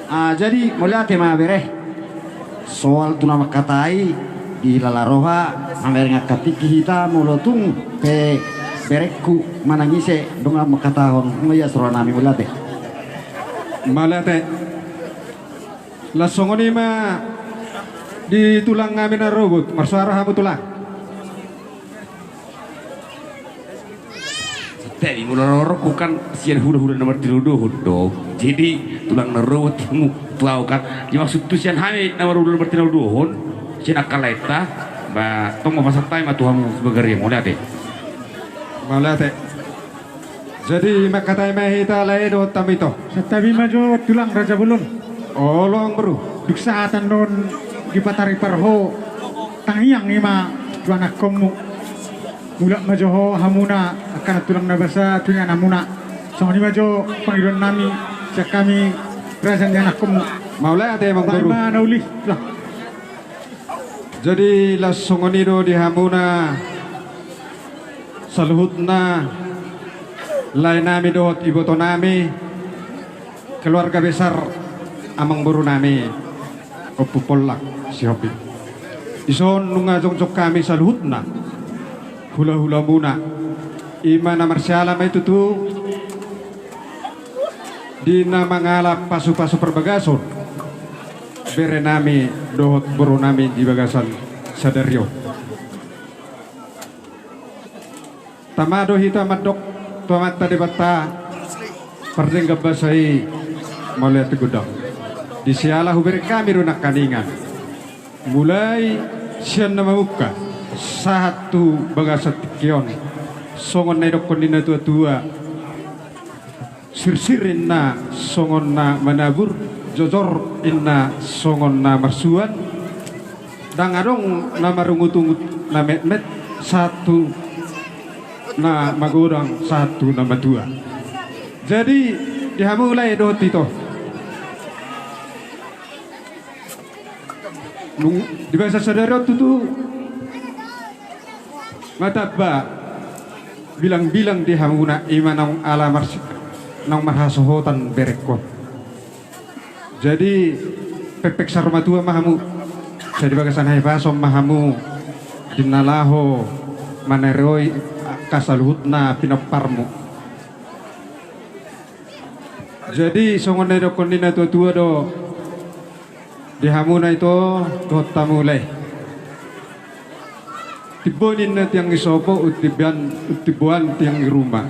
Ah, jadi mauliate ma bere. Soal tu na mangkatai, dihilala roha, mamereng angka tingki hita, molo tung pe berengku manang ise, dongan mangkatahon, molo ia soroha nami, mauliate. Mauliate. Laos songon i ma di tulang nami na robot, marsoara hamu tulang. Santabi, molo rorongku kan sian hulahula na martinodohon do. Jadi tulang na robot hamu tu au kan. Jadi maksudhu sian hami na marhulahula na martinodohon, sian angka laenta, ba tong ma pasahat hami ma tu hamu sebagai ria, mauliate. Mauliate. Jadi mangkatai ma hita lae dohot hamu ito. Santabi ma jo tulang raja bolon. Olo amangboru. Dung sahat annon dipataripar ho tangiang i ma tu anakkonmu. Mulak ma jo ho hamuna angka na tulang na basa tu inanamuna. Songon i ma jo pangidoan nami sian hami raja ni anakkonmu. Mauliate amangboru. Baen ma na uli lah. Jadi laos songon i do di hamuna saluhutna lae nami dohot iboto nami, keluarga besar amangboru nami Ompu Pollak Sihombing. Dison nunga jongjong hami saluhutna hulahulamuna, i ma na marsiala ma i tutu di na mangalap pasupasu parbagason bere nami dohot boru nami di bagasan sadari on. Tama do hita mandok tu Amanta Debata pardenggan basa i, mauliate godang. Di siala hubereng hami do nangkaningan, mulai sian na mamungka sahat tu bagasan tingki on, songon na nidokhon ni natuatua. Sirsir inna songon na manabur, jojor inna songon na marsuan, ndang adong na marungutungut na metmet sahat tu na magodang sahat tu na matua. Jadi di hamu lae dohot ito, nung di bagasan sadari on tutu ma tamba bilangbilang di hamuna, i ma naung ala marsi-, naung marhasohotan berengkon. Jadi pekpek saur matua ma hamu, sai di bagasan hahipason ma hamu di na laho manereoi angka saluhutna pinomparmu. Jadi songon na nidokhon ni natuatua do di hamuna ito dohot hamu lae. Timbo ninna tiang ni sopo, untimboan, untimboan tiang ni ruma.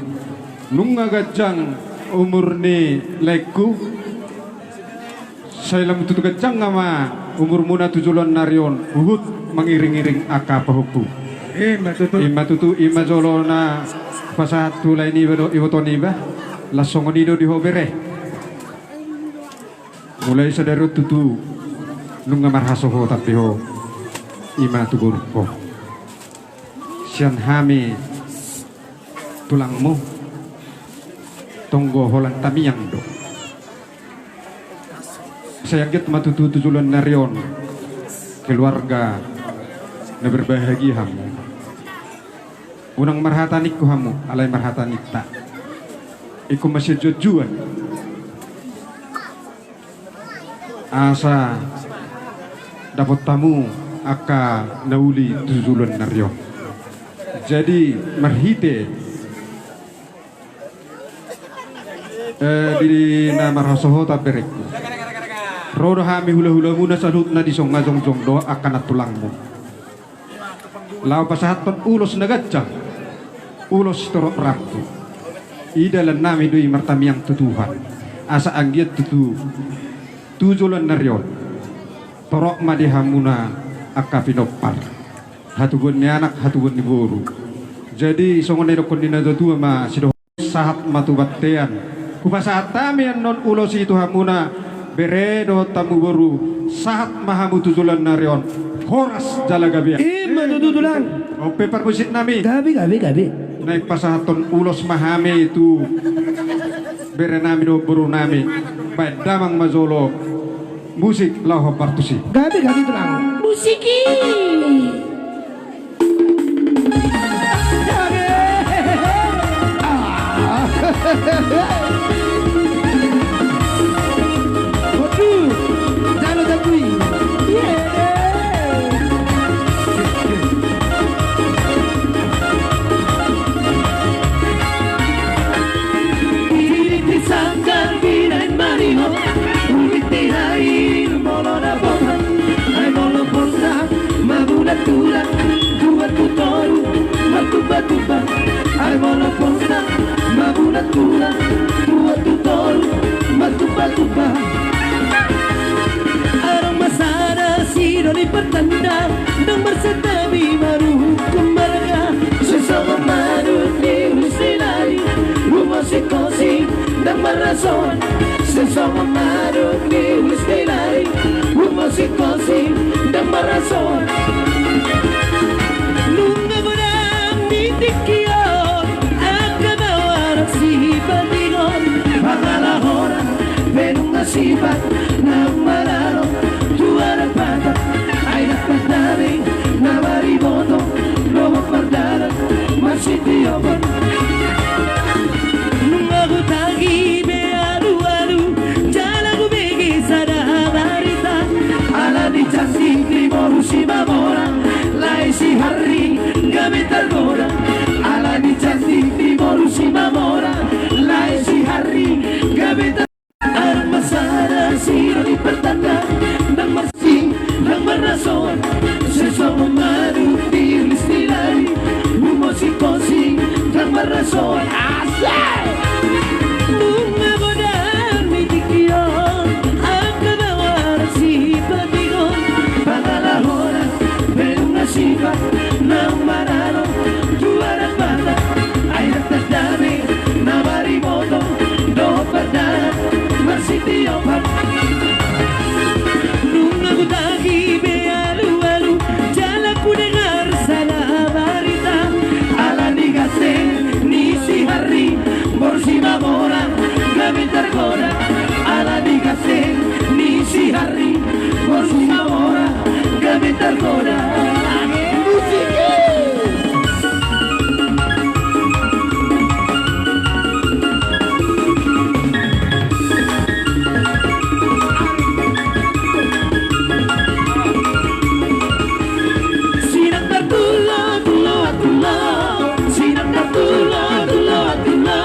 Nunga ganjang umur ni laengku, sai lam tutu ganjang ma umurmuna tu joloan ni ari on, huhut mangiringiring angka pahompu. Ima tutu. Ima tutu, ima jolo na pasahat tu lae niba dohot iboto niba. Laos songon i do di ho bere. Mulai sadari on tutu nunga marhasohotan be ho, ima tu borungku. Sian hami tulangmu, tonggo holan tamiang do. Sai anggiat ma tutu tu joloan ni ari on keluarga na berbahagia hamu. Unang marhata ningku hamu, alai marhata ninta. Ingkon ma sian juanjuan asa dapot hamu angka na uli tu joloan ni ari on. Jadi marhite, eh, di na marhasohotan berengku, ro do hami hulahulamuna saluhutna dison, nga jongjong do angka nantulangmu laho pasahathon ulos na ganjang, ulos sitorop rambu. I dalan nami do i martamiang tu Tuhan, asa anggiat tutu tu joloan ni ari on torop ma di hamuna angka pinompar, hatubuan ni anak, hatubuan ni boru. Jadi songon na nidokkon ni natuatua ma, sidohot sahat ma tu bontean. Hupasahat hami annon ulos i tu hamuna, bere dohot hamu boru, sahat ma hamu tu joloan ni ari on horas jala gabe. I ma tutu, Tulang. On pe parmusik nami. Gabe, gabe, gabe. Naeng pasahathon ulos ma hami tu bere nami dohot boru nami. Baen damang ma jolo musik laho partusi. Gabe, gabe, Tulang. Musik i. Sangkar binaen marihot, ubi tihai molo na botan, ai molo polta mabulat-bulat, tuat tu toru martupa-tupa, ai molo polta mabulat-bulat, tuat tu toru martupa-tupa. Adong ma sada sidoli partanda, ndang marsantabi maruhuk marga, sesama manut ni ulis ni lali, rumah si kosi ndang marasor, sesama manut ni ulis ni lali, rumah si kosi ndang marasor. Nunga godang di tingki on angka baoa rasi patigon, pangalahoran pe nunga sipat na maralo tu adat Batak, ai dapot dame na mariboto dohot mardalan marsitiopan. Nunga hutagi be alu-alu jala hubege sada barita, ala ni cantik ni boru Simamora lae si Harry gabe targoda, ala ni cantik ni boru Simamora lae si Harry gabe targoda. Adong ma sada sidoli partanda, ndang marsing ndang marasor, sesama manut ni ulis ni lali, rumah si kosi ndang marasor. Asik. Nunga godang di tingki on angka baoa rasi patigon, pangalahoran pe nunga sipat na maralo tu adat Batak, ai dapot dame na mariboto dohot mardalan marsitiopan. Nunga hutagi be alu-alu jala hudengar sada barita, ala ni ganteng ni si Harry boru Simamora gabe targoda, ala ni ganteng ni si Harry boru Simamora gabe targoda. Musik i. Sinangkar tulo, tulo, tulo. Sinangkar tulo, tulo, tulo.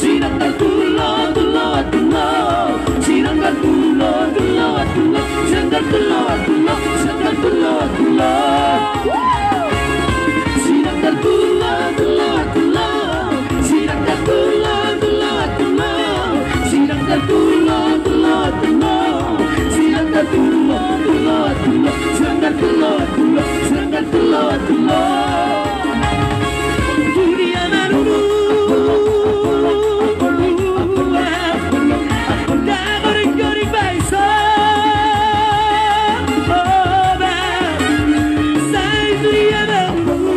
Sinangkar tulo, tulo, tulo. Sinangkar tulo, tulo, tulo. Sinangkar tulo, tulo. Sinangkar tulo, tulo. Sinangkar tulo, tulo, tulo. Sinangkar tulo, tulo, tulo. Sinangkar tulo, tulo, tulo. Sinangkar tulo, tulo, tulo. Sinangkar tulo, tulo. Sinangkar tulo, tulo. Dunia manunu. Dagoring-goring baiso. Oba. Sai dunia manunu.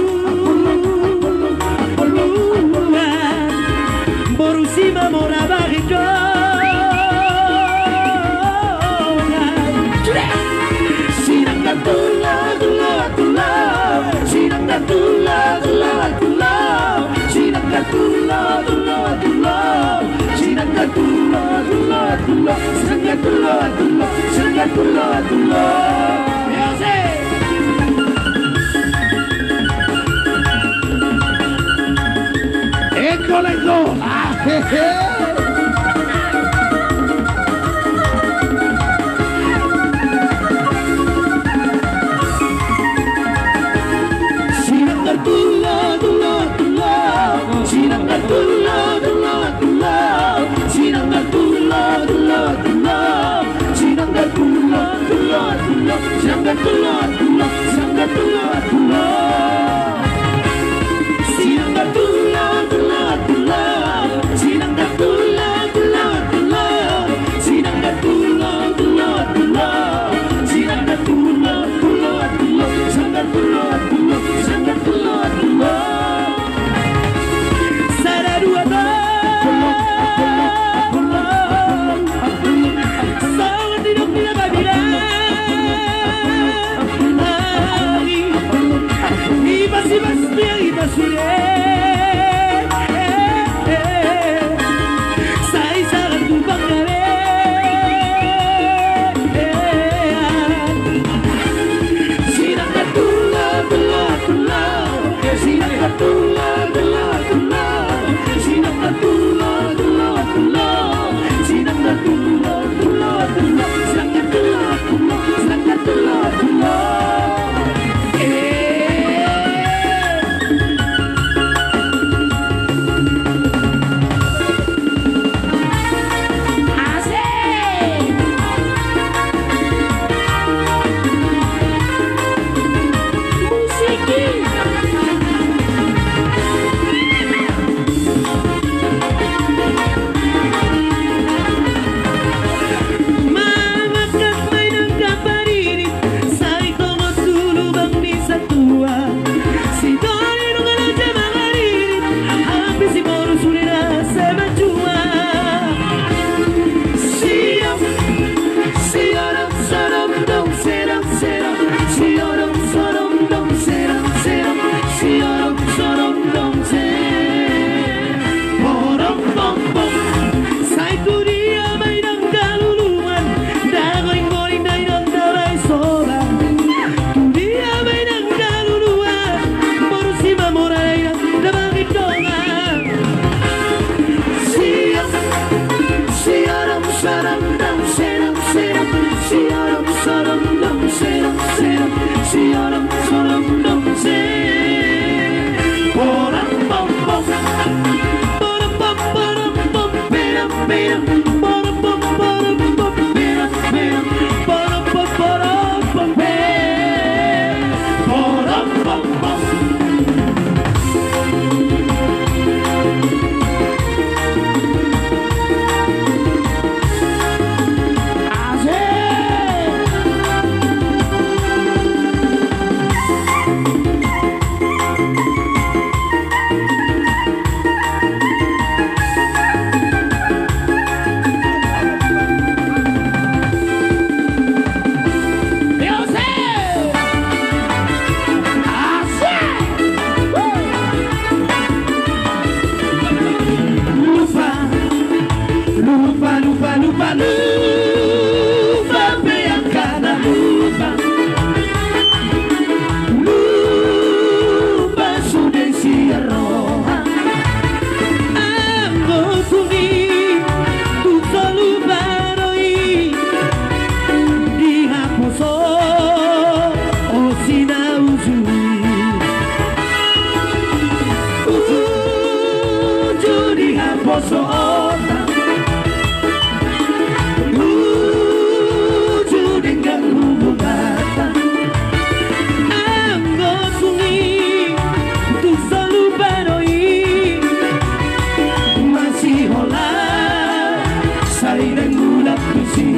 Boru Simamora bahen do. Sinangkar tulo, tulo, tulo. Sinangkar tulo, tulo, tulo. Sinangkar tulo, tulo, tulo. Sinangkar tulo, tulo, tulo. Sinangkar tulo, tulo. Sinangkar tulo, tulo. Eko leko. Ah, he, he. Sinangkar tulo, tulo, tulo. Sinangkar tulo, tulo, Sohot uju denggan hubunganta. Anggo tung i tung so lupa do i, masihol sai naeng mulak tusi.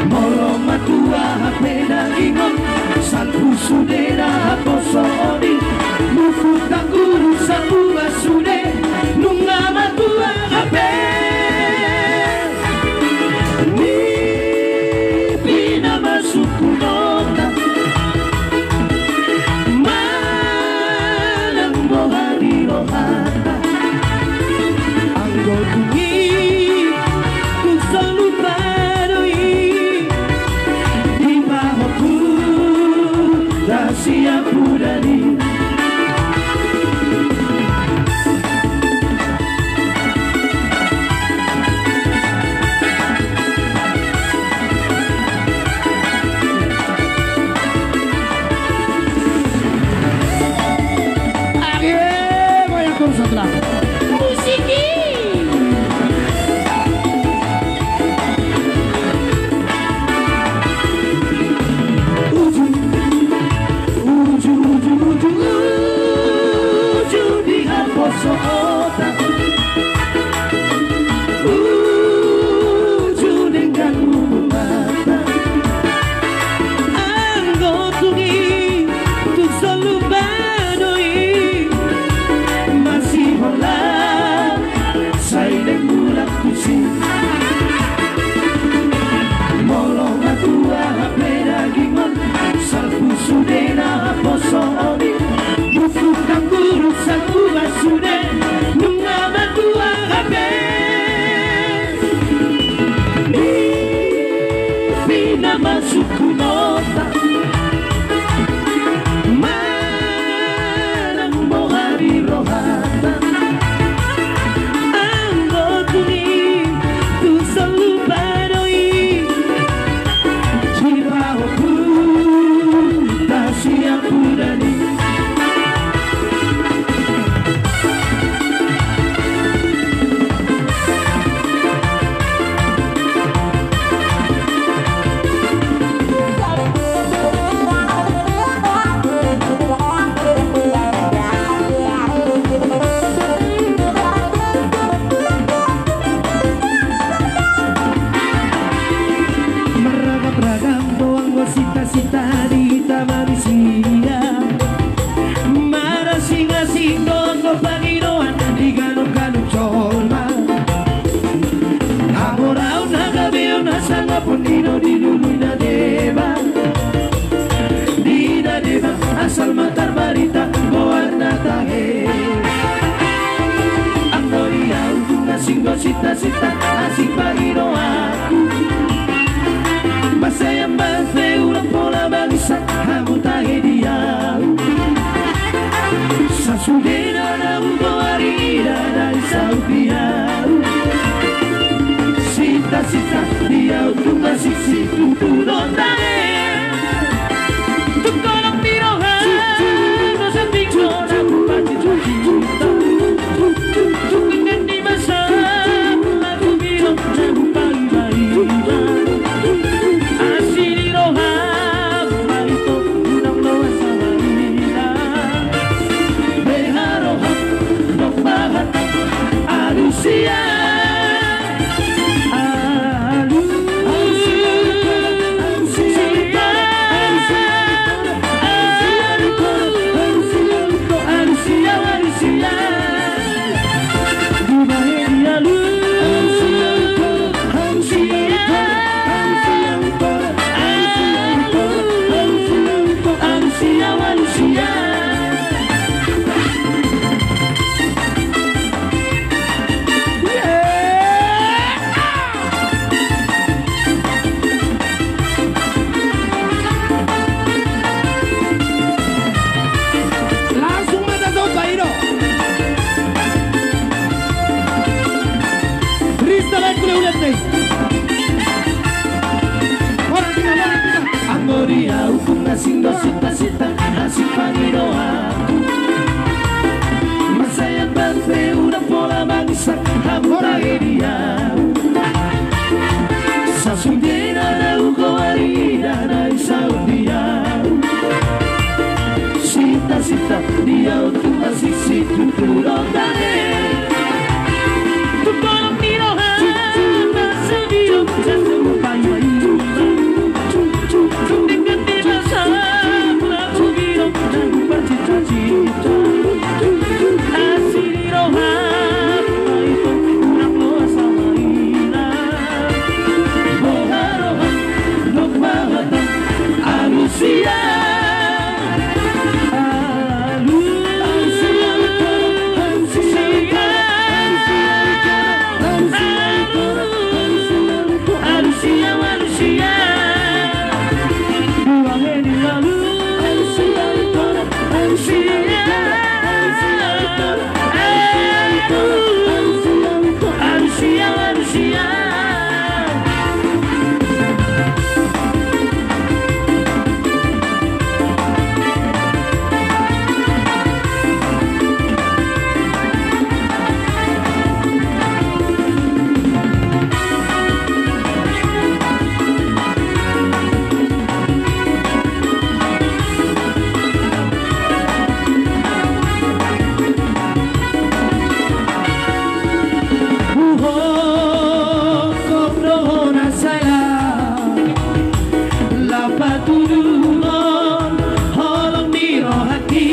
Molo matua hape dagingon, salpu sude na haposoon i. Mukut tanggurung satua sude, nunga matua hape. Nipi na masuk tu nota, manang boha di rohanta. Anggo tung i tung so lupa do i, dipahompu da sian pudan i. Age, goyang terus, sebelah. Musik i. Uju, uju, uju, uju, uju di haposoonta. Uju denggan hubunganta. Anggo tung i tung so lupa do i, masihol sai naeng mulak tusi. Molo matua hape dagingon, salpu sude na haposoon i. Mukut tanggurung satua sude, nunga matua hape. Nipi na masuk tu nota, manang boha di rohanta. Anggo tung i tung so lupa do i, dipahompu da sian pudan i. Marragam-ragam do anggo sita-sita di hita manusia. Marasing-asing do anggo pangidoan di ganup-ganup jolma. Hamoraon, hagabeon, hasangapon i do dilului na deba. Di na deba asal ma tarbarita goarna tahe. Anggo di au tung asing do sita-sita, asing pangidoanku. Mansai amban pe unang pola bangsa hamu tahe di au. Sasudena na hugoari ida na di saut di au. Sita-sita di au tung asing situtu do tahe. Tung holong ni roha do sambing do na hupajuta-juta. Tung denggan ni masa na hubilang na hupaiba-iba. Asi ni roha ma ito unang loas sabarita. Beha roha do bahat alusia. Langsung ma tasaut, Pak Ido. Freestyle aja, ulet-ulet nih. Orang kita, orang kita. Anggo di au tung asing do sita-sita, asing pangidoanku. Mansai amban pe Huhophop do ho na sala, laho patuduhon holong ni rohangki.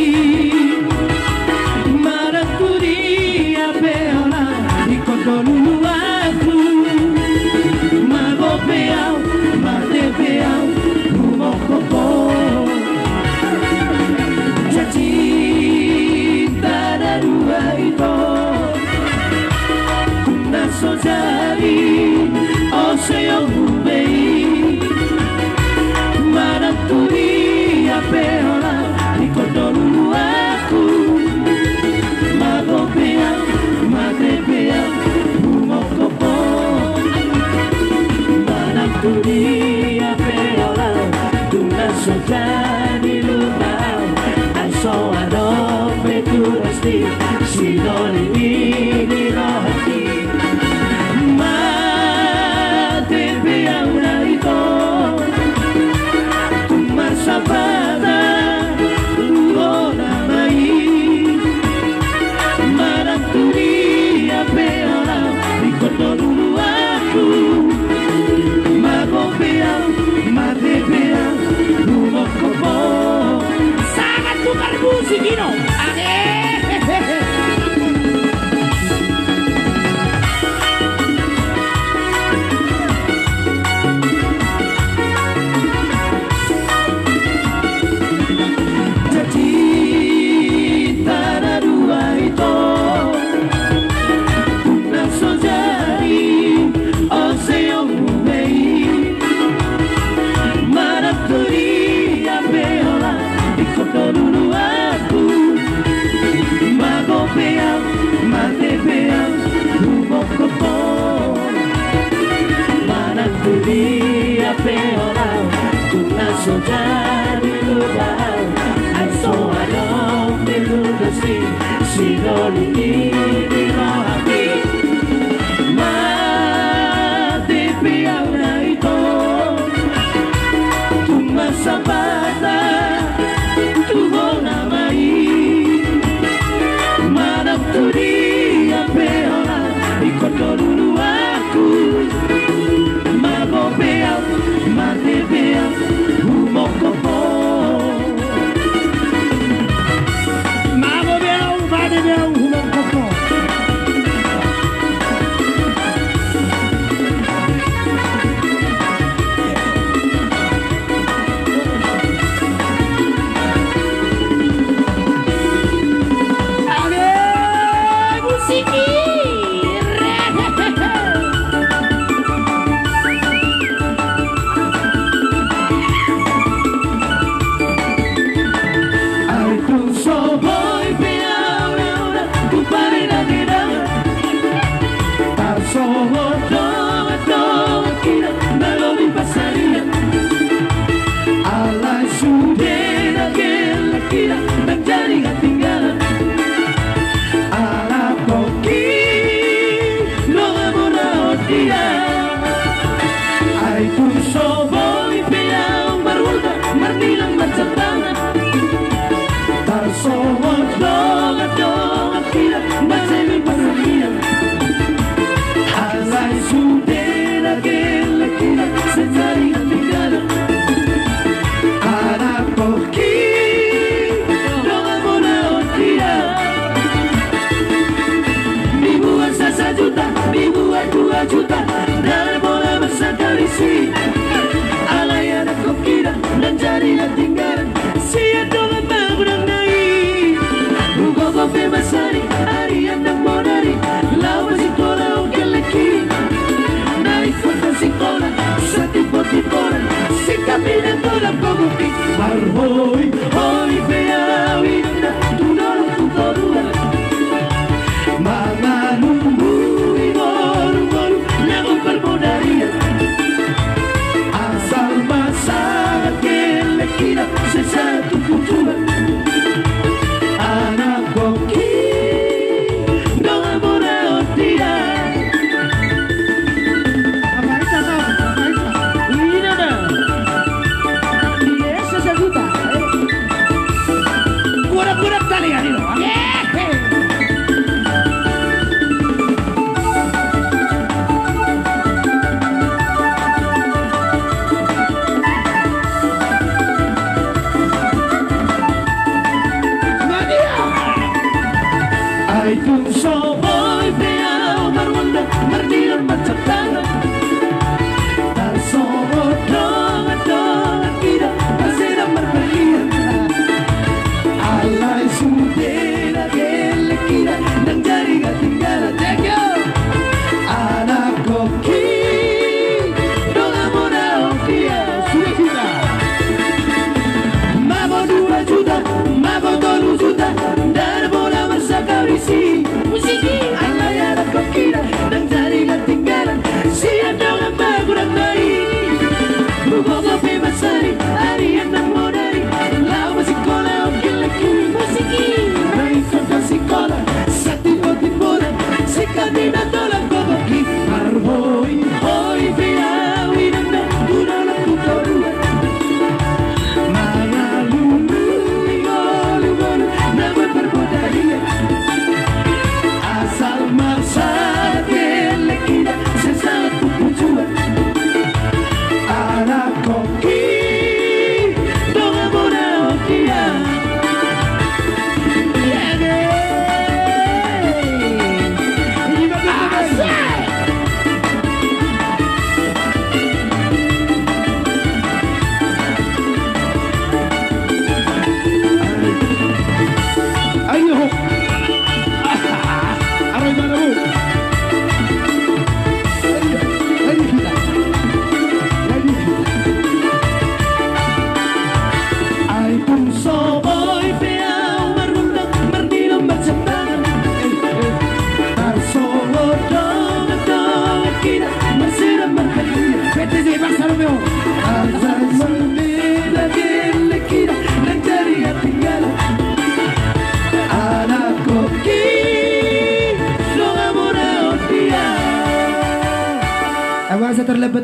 Manang tu dia pe holan, ingkon do luluanku. Mago pe au, mate pe au, humophop ho. Janji ta na dua ito, tung na so jadi, ose ompu be i. Manang tu dia pe holan, ingkon do luluanku. Mago pe au, mate pe au, humophop ho. Manang tu dia pe holan, tung na so jadi lupa au. Ai so adong be tu pasti, sidoli ni rohangki. Mate pe au na ito, tung marsampatan tu ho nama i. Manang tu dia pe holan, ingkon do luluanku. Mago pe au, mate pe au, humophop ho. Sangat tukar musik, Ino. Ade. Janji ta na dua ito, tung na so jadi, ose ompu be i. Manang tu dia pe holan, ingkon do luluanku. Mago pe au, mate pe au, humophop ho. Manang tu dia pe holan, tung na so jadi lupa au. Ai so adong be tu pasti, sidoli ni rohangki. Mate pe au na ito, tung marsampatan tu ho nama i. Manang tu dia pe holan, ingkon do luluanku. Mago pe au, mate pe au, humophop ho. Mago pe au, mate pe au, humophop ho. Ai tung so boi pe au na ora tu pari na gedang. Tarsongon dongan-dongan hita na lobi pasarian. Alai sude na gelleng hita na jadi hatinggalan. Ala pongki dongan muna on dia. Ai tung so boi pe au marhuta marnilang marcantangan. Tarsongon dongan-dongan hita na semi pasarian. Alai sude na gelleng hita na jadi hatinggalan. Ala pongki dongan muna on dia. Dibuat sasajuta, dibuat dua juta, dang pola marsagalisi. Alai anak hita na jadi hatinggalan. Sian dongan magodang na i. Hugogo pe masari, ari andang bonari, laho pasikola on gellengki. Na ingkon sikola, satipo-tipona, singkap inang godang gogoki. Marhoi-hoi pe au i.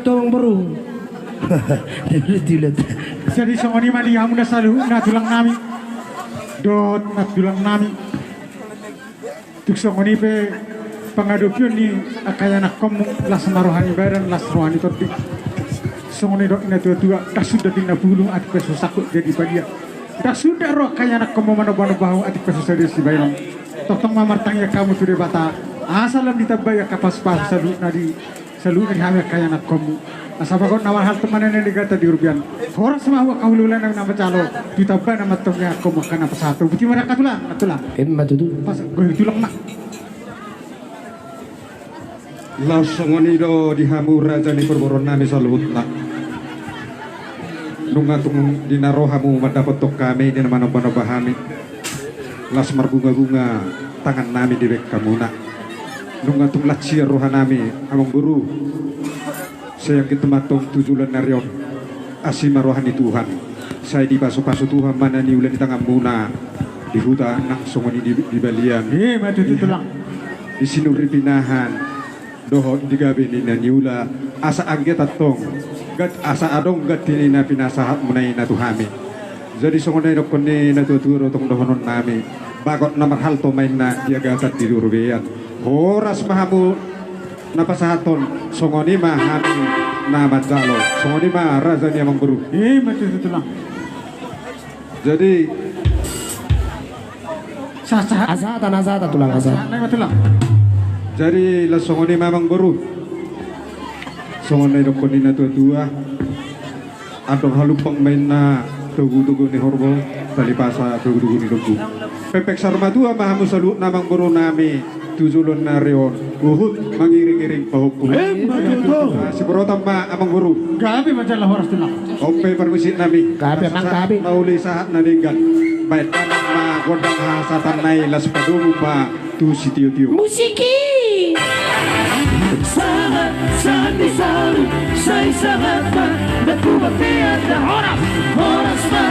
Tolong boru. Jadi songon i ma di hamu na saluhutna tulang nami dohot nantulang nami. Tung songon i pe pangadopion ni angka ianakhonmu, las ma roha ni badan, las roha ni tondi. Songon i dok ni na tuatua: Ndang sundat ninna pulung, atik pe so sangkut jadi padia. Ndang sundat ro angka ianakhonmu manombanomba hamu, atik pe so sadia sibahenon. Tongtong ma martangiang hamu tu Debata asa lam ditambai angka pasupasu saluhutna di saluhutna di hami angka ianakhonmu. Asa bagot na marhalto ma na nidok di robean. Horas ma hamu angka hulahula nami na manjalo tu tambana ma antong ianakhonmu angka na pasahathon. Botima da angka tulang, nantulang. Ima tutu. Pas gohi tulang ma. Laos songon i do di hamu raja ni parboruon nami saluhutna. Nunga tung di na ro hamu mandapothon hami, di na manombanomba hami, las marbungabunga tangan nami dibahen hamuna. Nunga tung las sian roha nami, amangboru. Sai anggiat ma antong tu joloan ni ari on, asi ma roha ni Tuhan. Sai dipasupasu Tuhan ma na niula ni tanganmuna di huta nang songon i di, di balian. Ima tutu tulang. Di sinur ni pinahan dohot di gabe ni na niula, asa anggiat antong, asa adong ganti ni na pinasahatmuna i na tu hami. Jadi songon na nidokhon ni na tuatua do tong dohonon nami: Bagot na marhalto ma inna di agatan di robean. Horas ma hamu na pasahathon, songon i ma hami na manjalo. Songon i ma raja ni amangboru. Ima tutu tulang. Jadi sahat, sahat. Asa hata, asa hata tulang, asa hata. Sahat nai ma tulang. Jadi laos songon i ma amangboru. Songon na nidokhon ni na tuatua: Andor halumpang ma inna togutogu ni horbo, talipasa togutogu ni lombu. Pepek saur matua ma hamu saluhutna amangboru nami tu joloan ni ari on, huhut mangiringiring pahompu. Ima tutu. Siborotan ma amangboru. Gabe ma jala horas tulang. On pe parmusik nami. Gabe amang, gabe. Mauli sahat na denggan. Bahen damang ma gondang hasahatan nai, laos padomu ma tu sitiotio. Musik i. Sahat, sahat ni salu, sai sahat ma. Dapua pe ada horas, horas ma,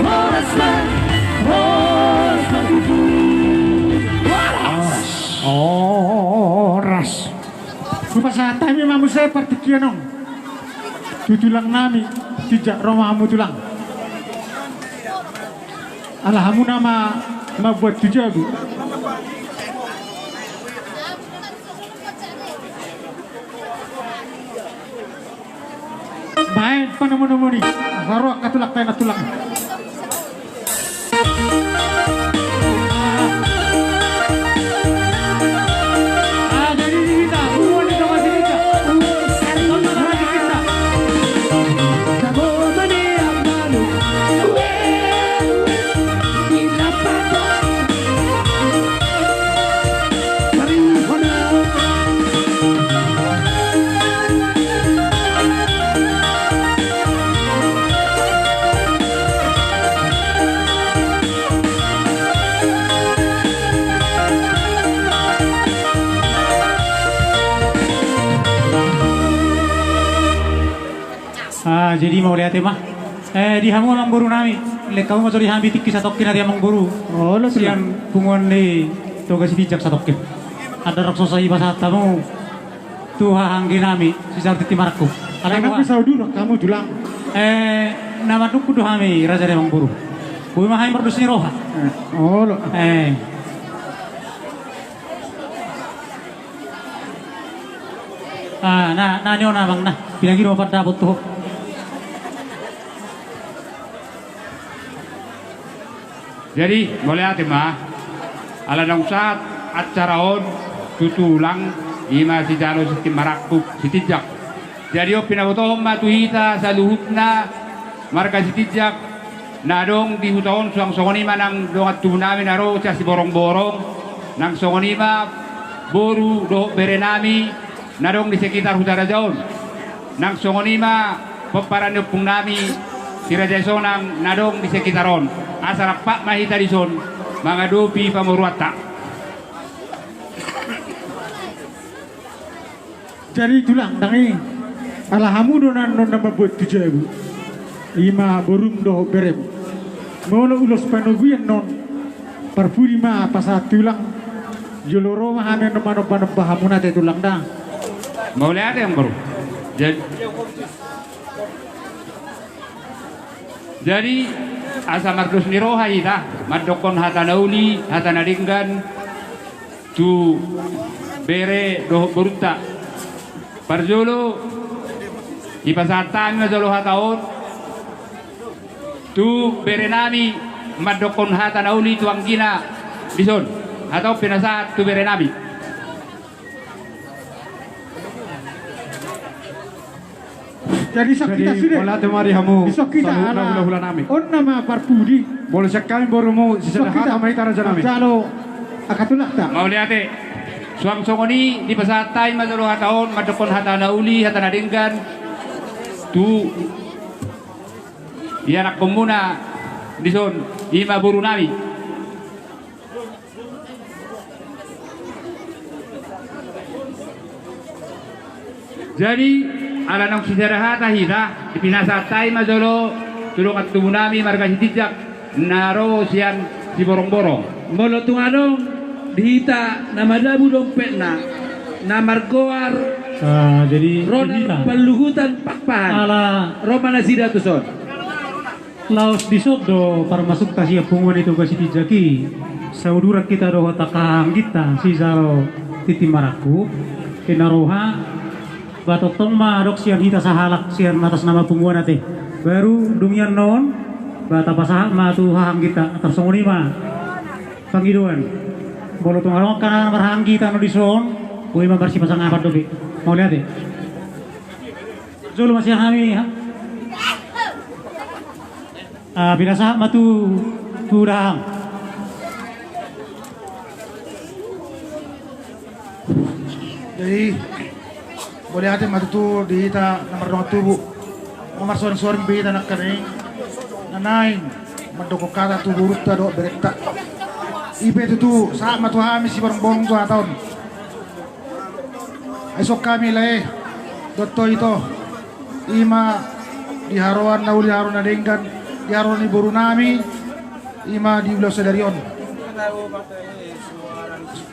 horas ma, horas ma tutu. Horas. Horas. Hupasahat hami ma muse partingkian on tu tulang nami, tinjak ro ma hamu tulang. Ala hamu nama mambuat tu jabu. Baen panomunomuni. Asa ro angka tulang, baen tulang. Ah, jadi di kita, buruan di lokasi kita. Tonton lagi kita. Ah, jadi mauliate ma. Eh, di hamu amangboru nami, lehon hamu ma jo di hami tingki satongkin ate amangboru. Olo, sian punguan ni Toga Sitinjak satongkin. Andorang so sae pasahat hamu tu haha anggi nami si Jalu Tintin Marangkup. Alai, na mandungkun do hami, raja ni amangboru. Boi ma hami mardos ni roha. Eh, olo. Eh. Ah, na, na nion amang, na pinangido ma pandapot tu ho. Jadi mauliate ma. Ala naung sahat acara on tu tulang, ima si Jalu Tintin Marangkup Sitinjak. Jadi on pinabotohon ma tu hita saluhutna marga Sitinjak na adong di huta on, suang songon i ma nang dongan tubu nami na ro sian Siborongborong, nang songon i ma boru dohot bere nami na adong di sekitar Hutaraja on, nang songon i ma pomparan ni ompung nami si Raja Isonang na adong di sekitar on. Asa rap ma hita dison mangadopi pamoruonta. Jadi tulang, ndang i, ala hamu do na annon na mambuat tu jabu, ima borum dohot berem. Molo ulos panoguion annon, parpudi ma pasahat tulang. Jolo ro ma hami annon manombanomba hamuna ate tulang da. Mauliate amangboru. Jadi, jadi asa mardos ni roha hita mandokkon hata na uli, hata na denggan tu bere dohot borunta. Parjolo, dipasahat hami ma jolo hata on tu bere nami mandokkon hata na uli tu anggina dison. Hata on pinasahat tu bere nami. Jadi, dison hita sude. Mauliate ma di hamu, dison hita saluhutna ala hulahula nami. On nama parpudi. Molo sian hami borumu, sisada hata ma hita raja nami. Jalo angka tulangta. Mauliate. Suang songon i, dipasahat hami ma jolo hata on mandokkon hata na uli, hata na denggan tu ianakkonmuna dison, i ma boru nami. Jadi, ala naung sisada hata hita, pinasahat hami ma jolo tu dongan tubu nami marga Sitinjak na ro sian Siborongborong. Molo tung adong di hita na madabu dompetna, na margoar, ah, jadi Ronald di hita Panluhutan Pakpahan. Ala ro ma nasida tuson. Laos dison do parmasukta sian punguan i Toga Sitinjak i, sauduran hita dohot angka hahaangginta sijalo tintin marangkup. Pinaroha, ba tongtong ma adong sian hita sahalak sian atas nama punguan ate. Baru dung i annon, ba tapasahat ma tu hahaangginta, tarsongon i ma pangidoan. Molo tung adong angka na marhahaanggi hita annon dison, boi ma marsipasangapan dope. Mauliate. Jolo ma sian hami, ha? Ah, pinasahat ma tu, tu dahahang. Jadi, mauliate ma tutu di hita na mardongan tubu. Marsoring-soring pe hita nangkaning, na naeng mandokkon hata tu borunta dohot berenta. I pe tutu, sahat ma tu hami Siborongborong tu hata on. Ai songon hami lae, dohot ho ito, i ma di haroan na uli, haroan na denggan, di haroan ni boru nami, i ma di ulaon sadari on.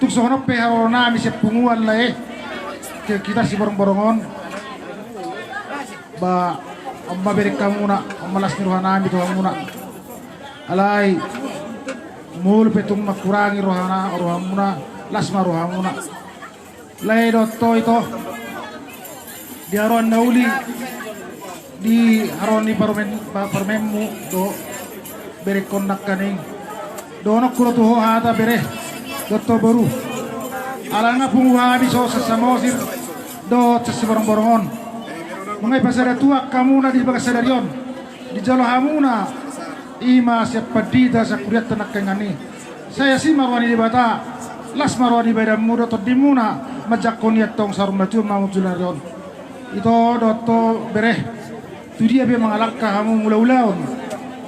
Tung songon on pe haroronami sian punguan lae, ke hita Siborongborong on. Ba on ma berengkamuna, on ma las ni rohanami tu hamuna. Alai molo pe tung mangkurangi rohana, rohamuna, las ma rohamuna. Lae, dohot ho ito, di haroan na uli, di haroan ni parumaen, pa-, parumaenmu dohot berengkon nangkaning. Dohononku do tu ho hata bere, dohot ho boru. Ala nunga pungu hami sian Samosir dohot sian Siborongborong on. Nunga dipasada Tuhan hamuna di bagasan sadari on. Dijalo hamuna, i ma sian pandita, sian hurianta nangkaningan i. Sai asi ma roha ni Debata, las ma roha ni badanmu dohot tondimuna, manjangkon i antong saur matua ma hamu tu joloan ni ari on. Ito dohot ho bere, tu dia pe mangalangka hamu mangula ulaon,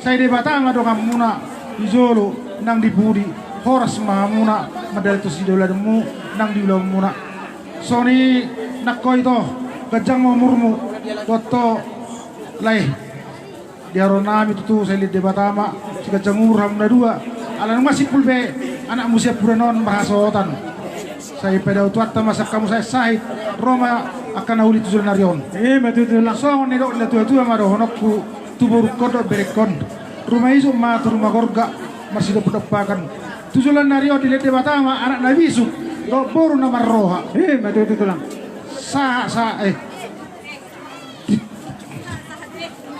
sai Debata ma donganmuna di jolo nang di pudi, horas ma hamuna mandalani tonsi dalanmu nang di ulaonmuna. Songon i nang ho ito, ganjang ma umurmu, dohot ho lae. Di haroronami tutu sai lehon Debata ma siganjang umur hamu na dua. Ala nunga simpul be anakmu sian pudi on marhasohotan. Sai padao Tuhanta ma sian hamu sahit-sahit, ro ma angka na uli tu joloan ni ari on. Ima tutu, Tulang. Songon nidok ni natuatua ma dohononku tu borungkon dohot berengkon. Ruma isuk ma tu ruma gorga, marsidompak-dompakan. Tu joloan ni ari on dilehon Debata ma anak na bisuk dohot boru na marroha. Ima tutu, Tulang. Sahat, sahat, eh.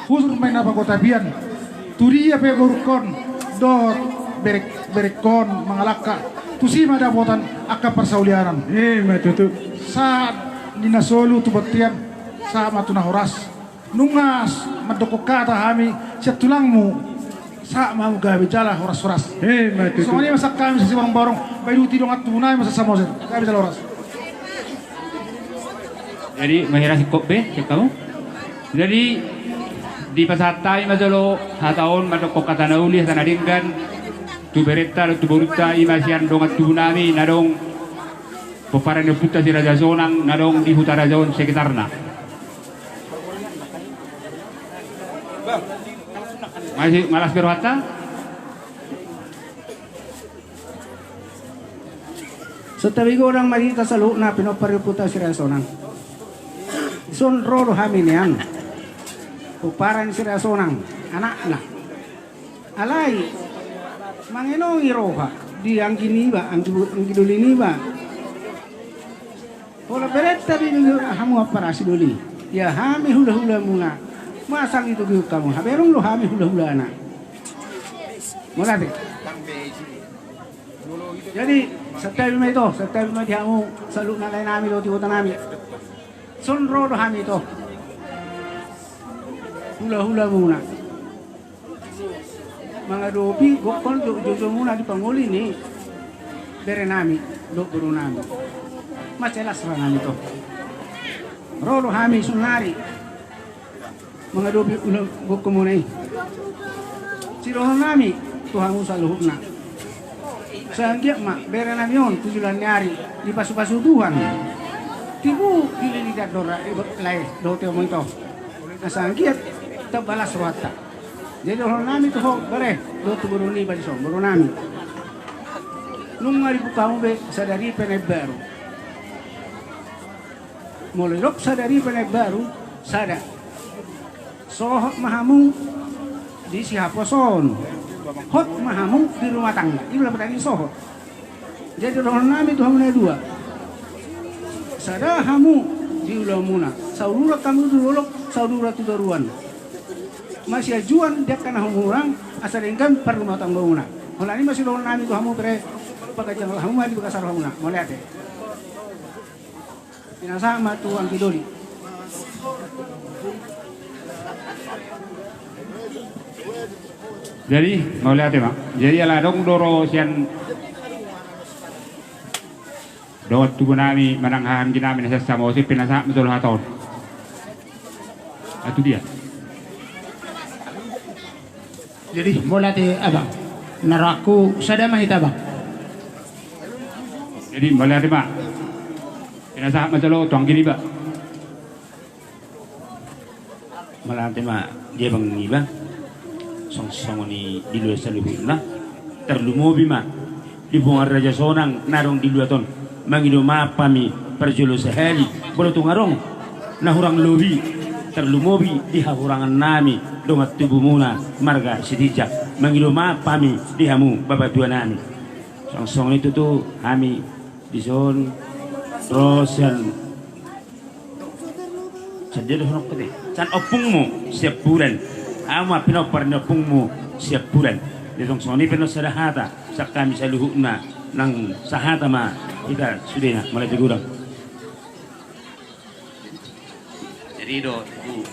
Husur ma i na pagotapian. Tu dia pe borungkon dohot bereng-, berengkon mangalangka, tusi ma dapotan angka parsaulianan. Ima tutu. Sahat ni na solu tu bontean, sahat ma tu na horas. Nunga s-, mandokkon hata hami sian tulangmu, sahat ma hamu gabe jala horas-horas. Ima tutu. Songon i ma sian hami sian Siborongborong, baen uti dongan tubunami ma sian Samosir. Gabe jala horas. Jadi, mauliate singkop be sian hamu. Jadi, dipasahat hami ma jolo hata on mandokkon hata na uli, hata na denggan tu berenta dohot tu borunta, i ma sian dongan tubunami na adong pomparan ni ompunta Si Raja Sonang na adong di Hutaraja on sekitarna. Masi-, malas be rohanta. Santabi godang ma di hita saluhutna pinompar ni ompunta Si Raja Sonang. Dison ro do hami nian, pomparan ni Sirasonang, anakna. Alai mangenongi roha di anggi niba, anggi, anggi doli niba. Pola berenta di hamu ampara sidoli, ia hami hulahulamuna. Masa anggi togihon hamu, habereng do hami hulahulana. Mauliate. Jadi santabi ma ito, santabi ma di hamu saluhutna laenami dohot ibotonami. Dison ro do hami ito, hulahulamuna, mangadopi gokhon jo, jojomuna di pangoli ni berenami dohot borunami. Mansai las rohanami ito. Ro do hami saonari mangadopi ulaon gokhonmuna i. Sidohononnami tu hamu saluhutna, sai anggiat ma berenami on tu joloan ni ari dipasupasu Tuhan. Tibu dilili andor lae dohot hamu ito, asa anggiat tamba las rohanta. Jadi dohononnami tu ho bere dohot tu boru niba dison, borunami, nunga dibuka hamu be sada ripe na imbaru. Molo didok sada ripe na imbaru, sada, sohot ma hamu di sihaposoon, hot ma hamu di rumah tangga. I do na petani sohot. Jadi dohononnami tu hamu na dua, sada hamu di ulaonmuna, sauduran hamu tu dolok, sauduran tu toruan. Masiajuan di angka na humurang, asa denggan parrumahtanggaonmuna. Holan i ma sidohononnami tu hamu bere, pangajari hamu ma di bagasan rohamuna. Mauliate. Pinasahat ma tu anggi doli. Jadi mauliate ma. Jadi ala adong do ro sian dongan tubunami manang haha angginami na sian Samosir, pinasahat ma jolo hata on. Atu dia. Jadi mauliate abang. Na rohangku sada ma hita abang. Jadi mauliate ma. Pinasahat ma jolo tu anggi niba. Mauliate ma di abang niba. Song, songon i di luat saluhutna. Tarlumobi ma di bongan Raja Sonang na adong di luat on. Mangido maaf hami parjolo sahali molo tung adong na hurang lobi, tarlumobi di hahurangannami dongan tubumuna marga Sitinjak. Mangido maaf hami di hamu bapatuanami. Song, songon i tutu hami dison ro sian, sian dia dohononku te, sian ompungmu Siampuran. Ahu ma pinompar ni ompungmu Siampuran. Jadi song, songon i pe annon sada hata sian hami saluhutna, nang sahata ma hita sudena. Mauliate godang. Jadi do tu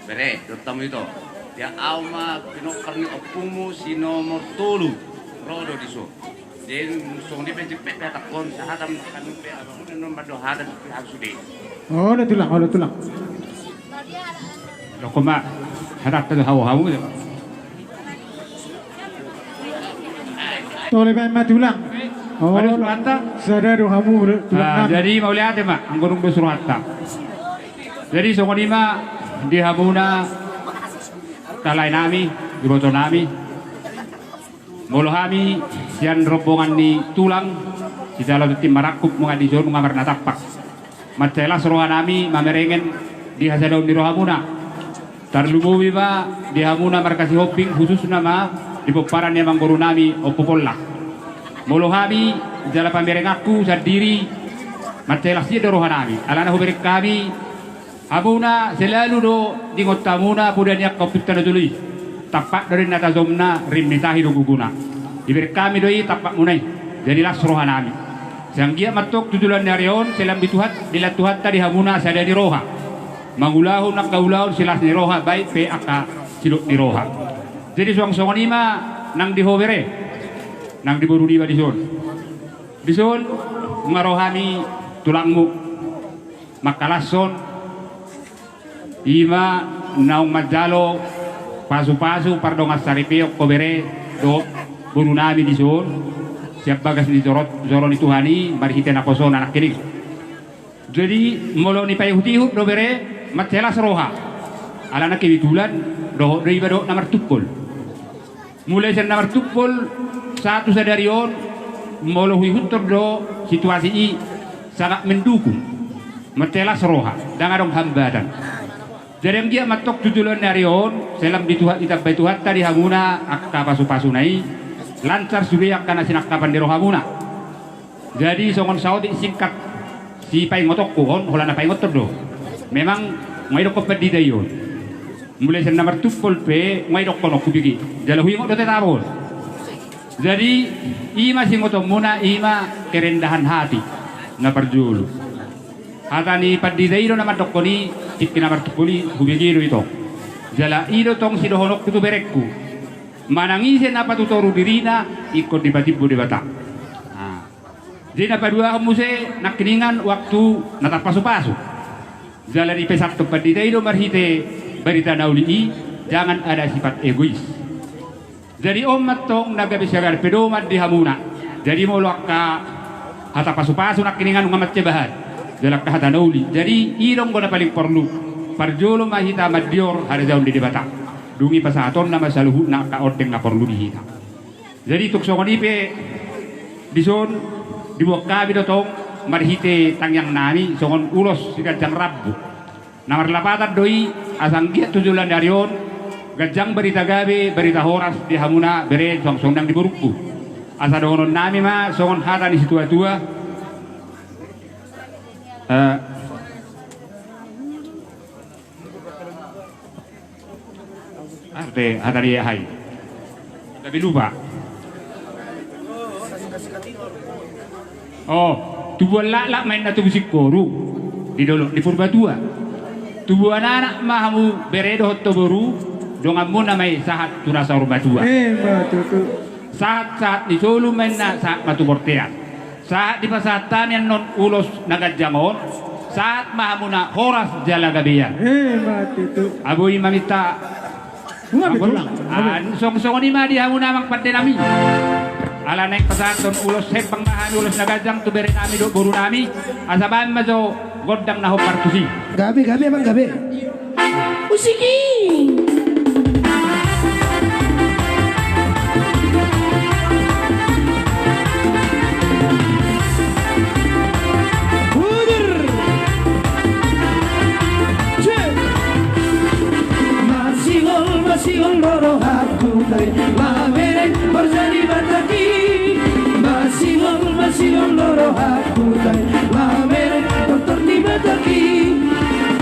bere, didok hamu ito, dia ahu ma pinompar ni ompungmu si nomor tolu, ro do dison. Jadi songon i pe jempek pe hatangkon, sahata ma hami pe, abang on annon mandok hata pe hami sude. Olo tulang, olo tulang. Dok ma hatangkon tu hamu, hamu. Tole baen ma tulang. Olo, sada do hamu tulang. Jadi mauliate ma, anggo dung dos rohanta. Jadi songon i ma di hamuna, laenami, ibotonami. Molo hami sian rombongan ni tulang, sijalo tintin marangkup nunga dison, nunga marnatampak. Mansai las rohanami mamereng di hasadaon ni rohamuna. Tarlumobi ma di hamuna marga Sihombing, khususna ma di pomparan ni amangborunami Ompu Polla. Molo hami jala pamerenganku sandiri, mansai las do rohanami. Alana hubereng hami, hamuna selalu do diingot hamuna poda ni angka ompunta na jolo i. Tampak do di na tajomna, rim ni tahi do guguna. Dibereng hami do i tampakmuna i. Jadi las rohanami. Sai anggiat ma antong tu joloan ni ari on sai lam di Tuhan, dilan Tuhanta di hamuna sada ni roha. Mangulahon angka ulaon silas ni roha, baen pe angka sidok ni roha. Jadi suang songon i ma nang di ho bere, nang di boru niba dison. Dison nunga ro hami tulangmu mangkalashon, i ma naung manjalo pasupasu pardongansaripeon ho bere dohot borunami dison, sian bagas ni joro, joro ni Tuhan i marhite naposona nangkining. Jadi molo nipaihutihut do bere, mansai las roha. Alana kebetulan dohot do iba dohot na martungkol. Mulai sian na martungkol sahat tu sadari on, molo huihuthon do situasi i sangat mendukung. Mansai las roha, ndang adong hambatan. Jadi anggiat ma antong tu joloan ni ari on, sai lam ditambai Tuhanta di hamuna angka pasupasuna i, lancar sude angka na sinangkapan ni rohamuna. Jadi songon saotik singkat sipaingotonku on, holan na paingothon do. Memang nga didokkon pandita i on. Mulai sian na martumpol pe nga didokkon on hubege. Jala huingot do tetap on. Jadi i ma siingotonmuna, i ma kerendahan hati na parjolo. Hata ni pandita i do na mandokkon i, tingki na martumpol i hubege do i tong. Jala i do tong sidohononku tu berengku. Manang ise na patutoru dirina, ingkon dipatimbo Debata. Nah. Jadi na paduahon muse nangkiningan waktu na tarpasupasu. Jala dipesanhon pandita i do marhite barita na uli i, jangan ada sifat egois. Jadi on ma antong na gabe sagar pedoman di hamuna. Jadi molo angka hata pasupasu nangkiningan nunga mansai bahat. Jala angka hata na uli. Jadi i do anggo na paling porlu. Parjolo ma hita mandior harajaon di Debata. Dung i pasahatonna ma saluhutna angka ondeng na porlu di hita. Jadi tung songon i pe dison diboan hami do tong marhite tangiang nami songon ulos siganjang rambu. Na marlapatan do i, asa anggiat tu joloan ni ari on ganjang barita gabe, barita horas di hamuna bere, songon songon nang di borungku. Asa dohonon nami ma songon hata ni situatua. Eh, Ate, hata ni ahai. Gabe lupa. Oh, tubuan laklak ma inna tubu singkoru di dolok ni Purbatua. Tubuan anak ma hamu bere dohot tu boru, donganmuna ma i sahat tu na saur matua. Eh, ma tutu. Sahat-sahat ni solu ma inna sahat ma tu bortean. Sahat dipasahat hami annon ulos na ganjang on, sahat ma hamuna horas jala gabean. Eh, ma tutu. Aboi ma minta. Songon i ma di hamuna amang pande nami. Ala naeng pasahathon ulos hepeng ma hami, ulos na ganjang tu bere nami dohot boru nami. Asa baen ma jo gondang na hombar tusi. Gabe, gabe, amang, gabe. Musik i. Udur. Cek. Masihol, masihol do rohangku, tai lam bereng horja ni Batak i. Masihol, masihol do rohangku, tai lam bereng tortor ni Batak i.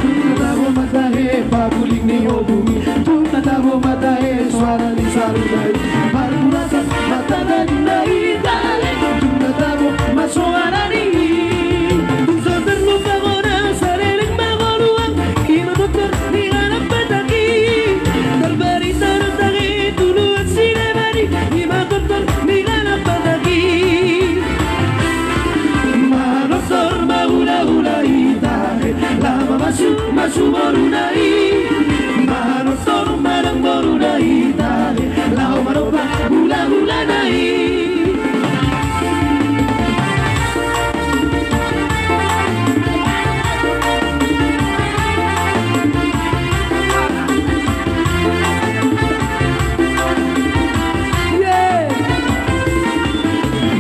Tung na tabo ma tahe pabuling ni obung i, tung na tabo ma tahe soara ni saruga i. Marmurasan ma tagadingna i, tahe tung na tabo ma soarani. Tung so tarlupa hona saleleng ma ngoluan, i ma tortor ni halak Batak i. Tarbarita do tahe tu luat Sileban i, i ma tortor ni halak Batak i. Manortor ma hulahula i, tahe laho mamasu-masu boruna i. Manortor ma nang boruna i, tahe laho manompa hulahulana i.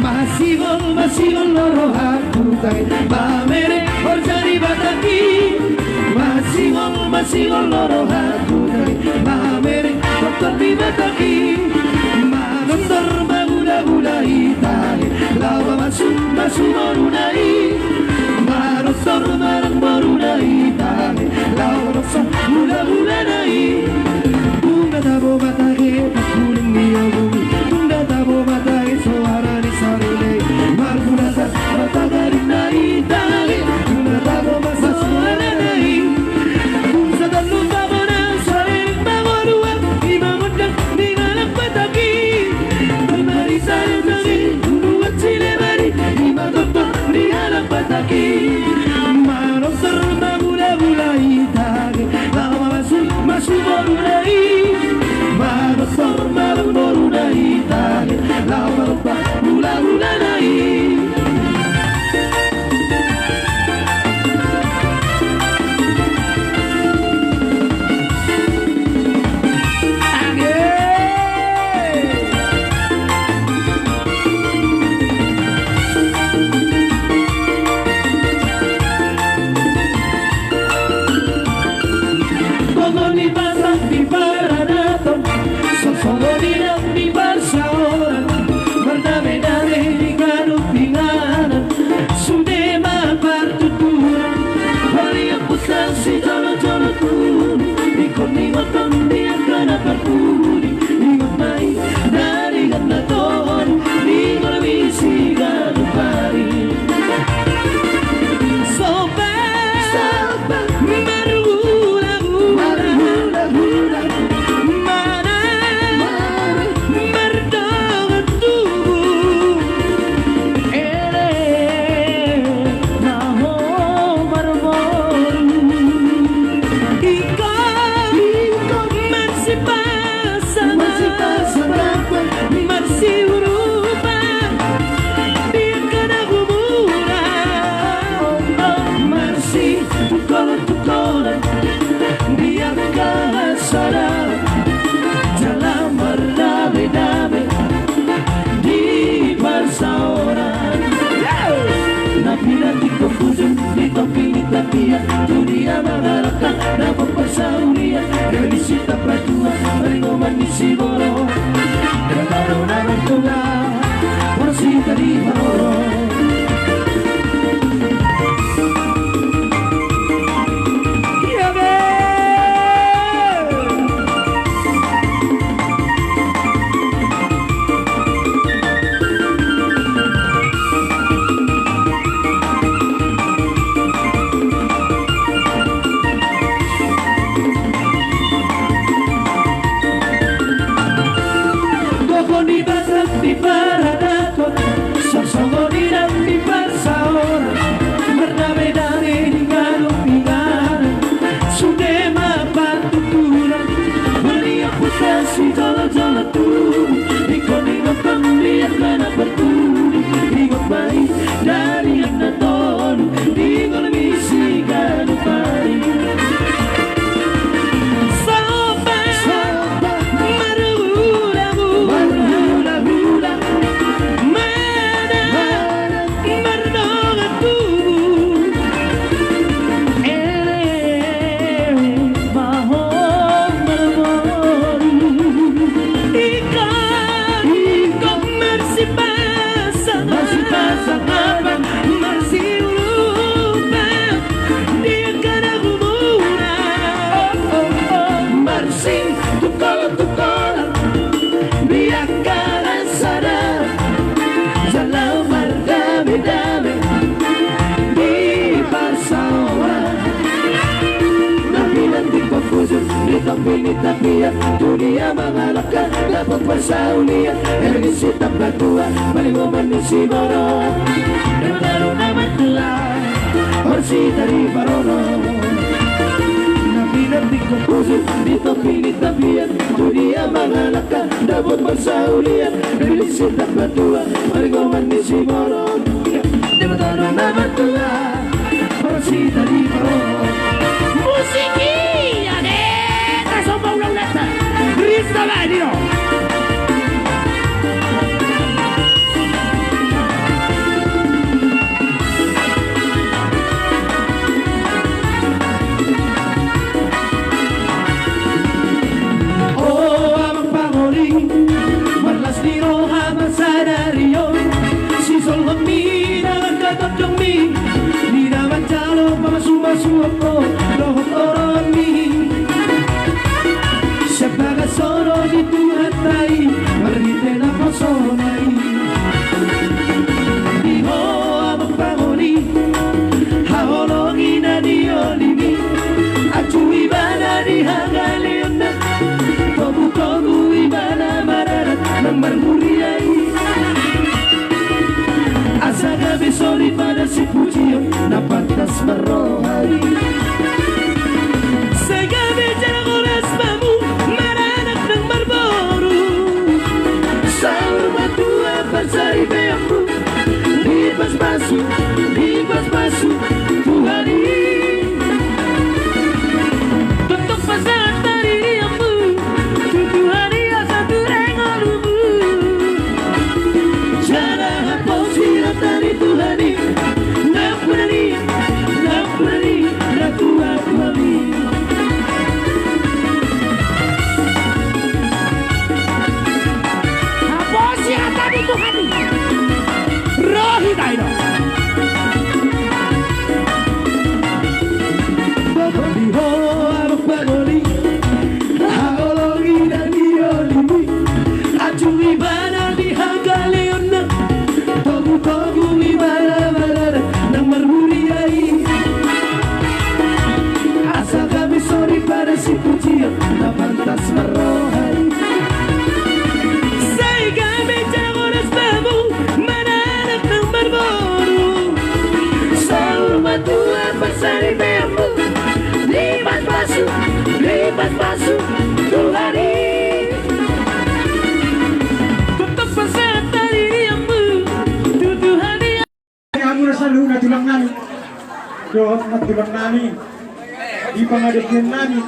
Masihol, masihol do rohangku, tai lam bereng horja ni Batak i. Masihol, masihol do rohangku, tai lam bereng tortor ni Batak i. Manortor ma hulahula i, tahe laho mamasu-masu boruna i. Manortor ma nang boruna i, tahe laho manompa hulahulana i. Tung na tabo ma tahe pabuling ni obung i, tung na tabo ma tahe soara ni saruga i. Marmurasan ma tagadingna i, tahe tung na tabo ma soarana i. Tung so tarlupa hona saleleng ma ngoluan, i ma gondang ni halak Batak i. Tarbarita do tahe tu luat Sileban i, i ma tortor ni halak Batak i. Manortor ma hulahula i, tahe laho mamasu-masu boruna i. Manortor ma nang boruna i, tahe laho manompa hulahulana i. Tu dia mangalangka dapot parsaulian, eme ni sitamba tua, maringoman ni siborok. Dapot na martua, porsita di parorot. Ia be. Gogo ni batang di paradaton, sarsongon inang di parsaoran, mardamedame di ganup inganan, sude ma partuturan, melihat putar sijolo-jolo tubu, ingkon ingothon biar na parpudi, ingot ma i dari na tolu, di ngolu ni siganup ari. Sopa, sopa, marhula-hula, marhula-hula, mana, mana, mardongan tubu. Ere ma ho marboru. Ingkon, ingkon marsipasangapan, marsiulupan di angka na gumuna. Marsing tungkol-tungkolan di angka na sada, jala mardame-dame di parsaoran. Na pinantikhon hujur di topi ni tapian, tu dia mangalangka dapot parsaulian, eme ni sitamba tua, maringoman ni siborok. Dapot ahu na martua, porsita di parorot. Na pinantikhon hujur di topi ni tapian, tu dia mangalangka dapot parsaulian, eme ni sitamba tua, maringoman ni siborok. Dapot ahu na martua, porsita di parorot. Musik i, ade, tasomba ulaulanta. Rista bae diro. O amang pangoli, marlas ni roha ma sadari on, sisolhotmi na angka tondongmi, di na manjalo pamasumasuon ho dohot oroanmi. Sian bagas olo ni Tuhanta i, marhite naposona i. Di ho amang pangoli, haholongi na niolimi, anju ibana di hagaleonna, togutogu ibana maradat nang marhuria i. Asa gabe soripada sipujion na pantas marroha i. Sai gabe jala horas hamu maranak nang marboru. Saur matua parsaripeonmu, dipaspasu, dipaspasu Tuhan i. Tontu pasahat taririanmu tu Tuhan i asa ture ngolumu. Jala haposi hata ni Tuhan i, nampuna ni, nampuna ni natuatuami. Haposi hata ni Tuhan i. Ro hita i do. Di ho amang pangoli, haholongi na niolimi, anju ibana di hagaleonna, togutogu ibana maradat nang marhuria i. Asa gabe soripada sipujion na pantas marroha i. Sai gabe jala horas hamu maranak nang marboru. Saur matua parsaripeonmu, dipaspasu, dipaspasu Tuhan i. Tontu pasahat taririanmu tu Tuhan i. Hamu na saluhutna tulang nami dohot nantulang nami di pangadegian nami.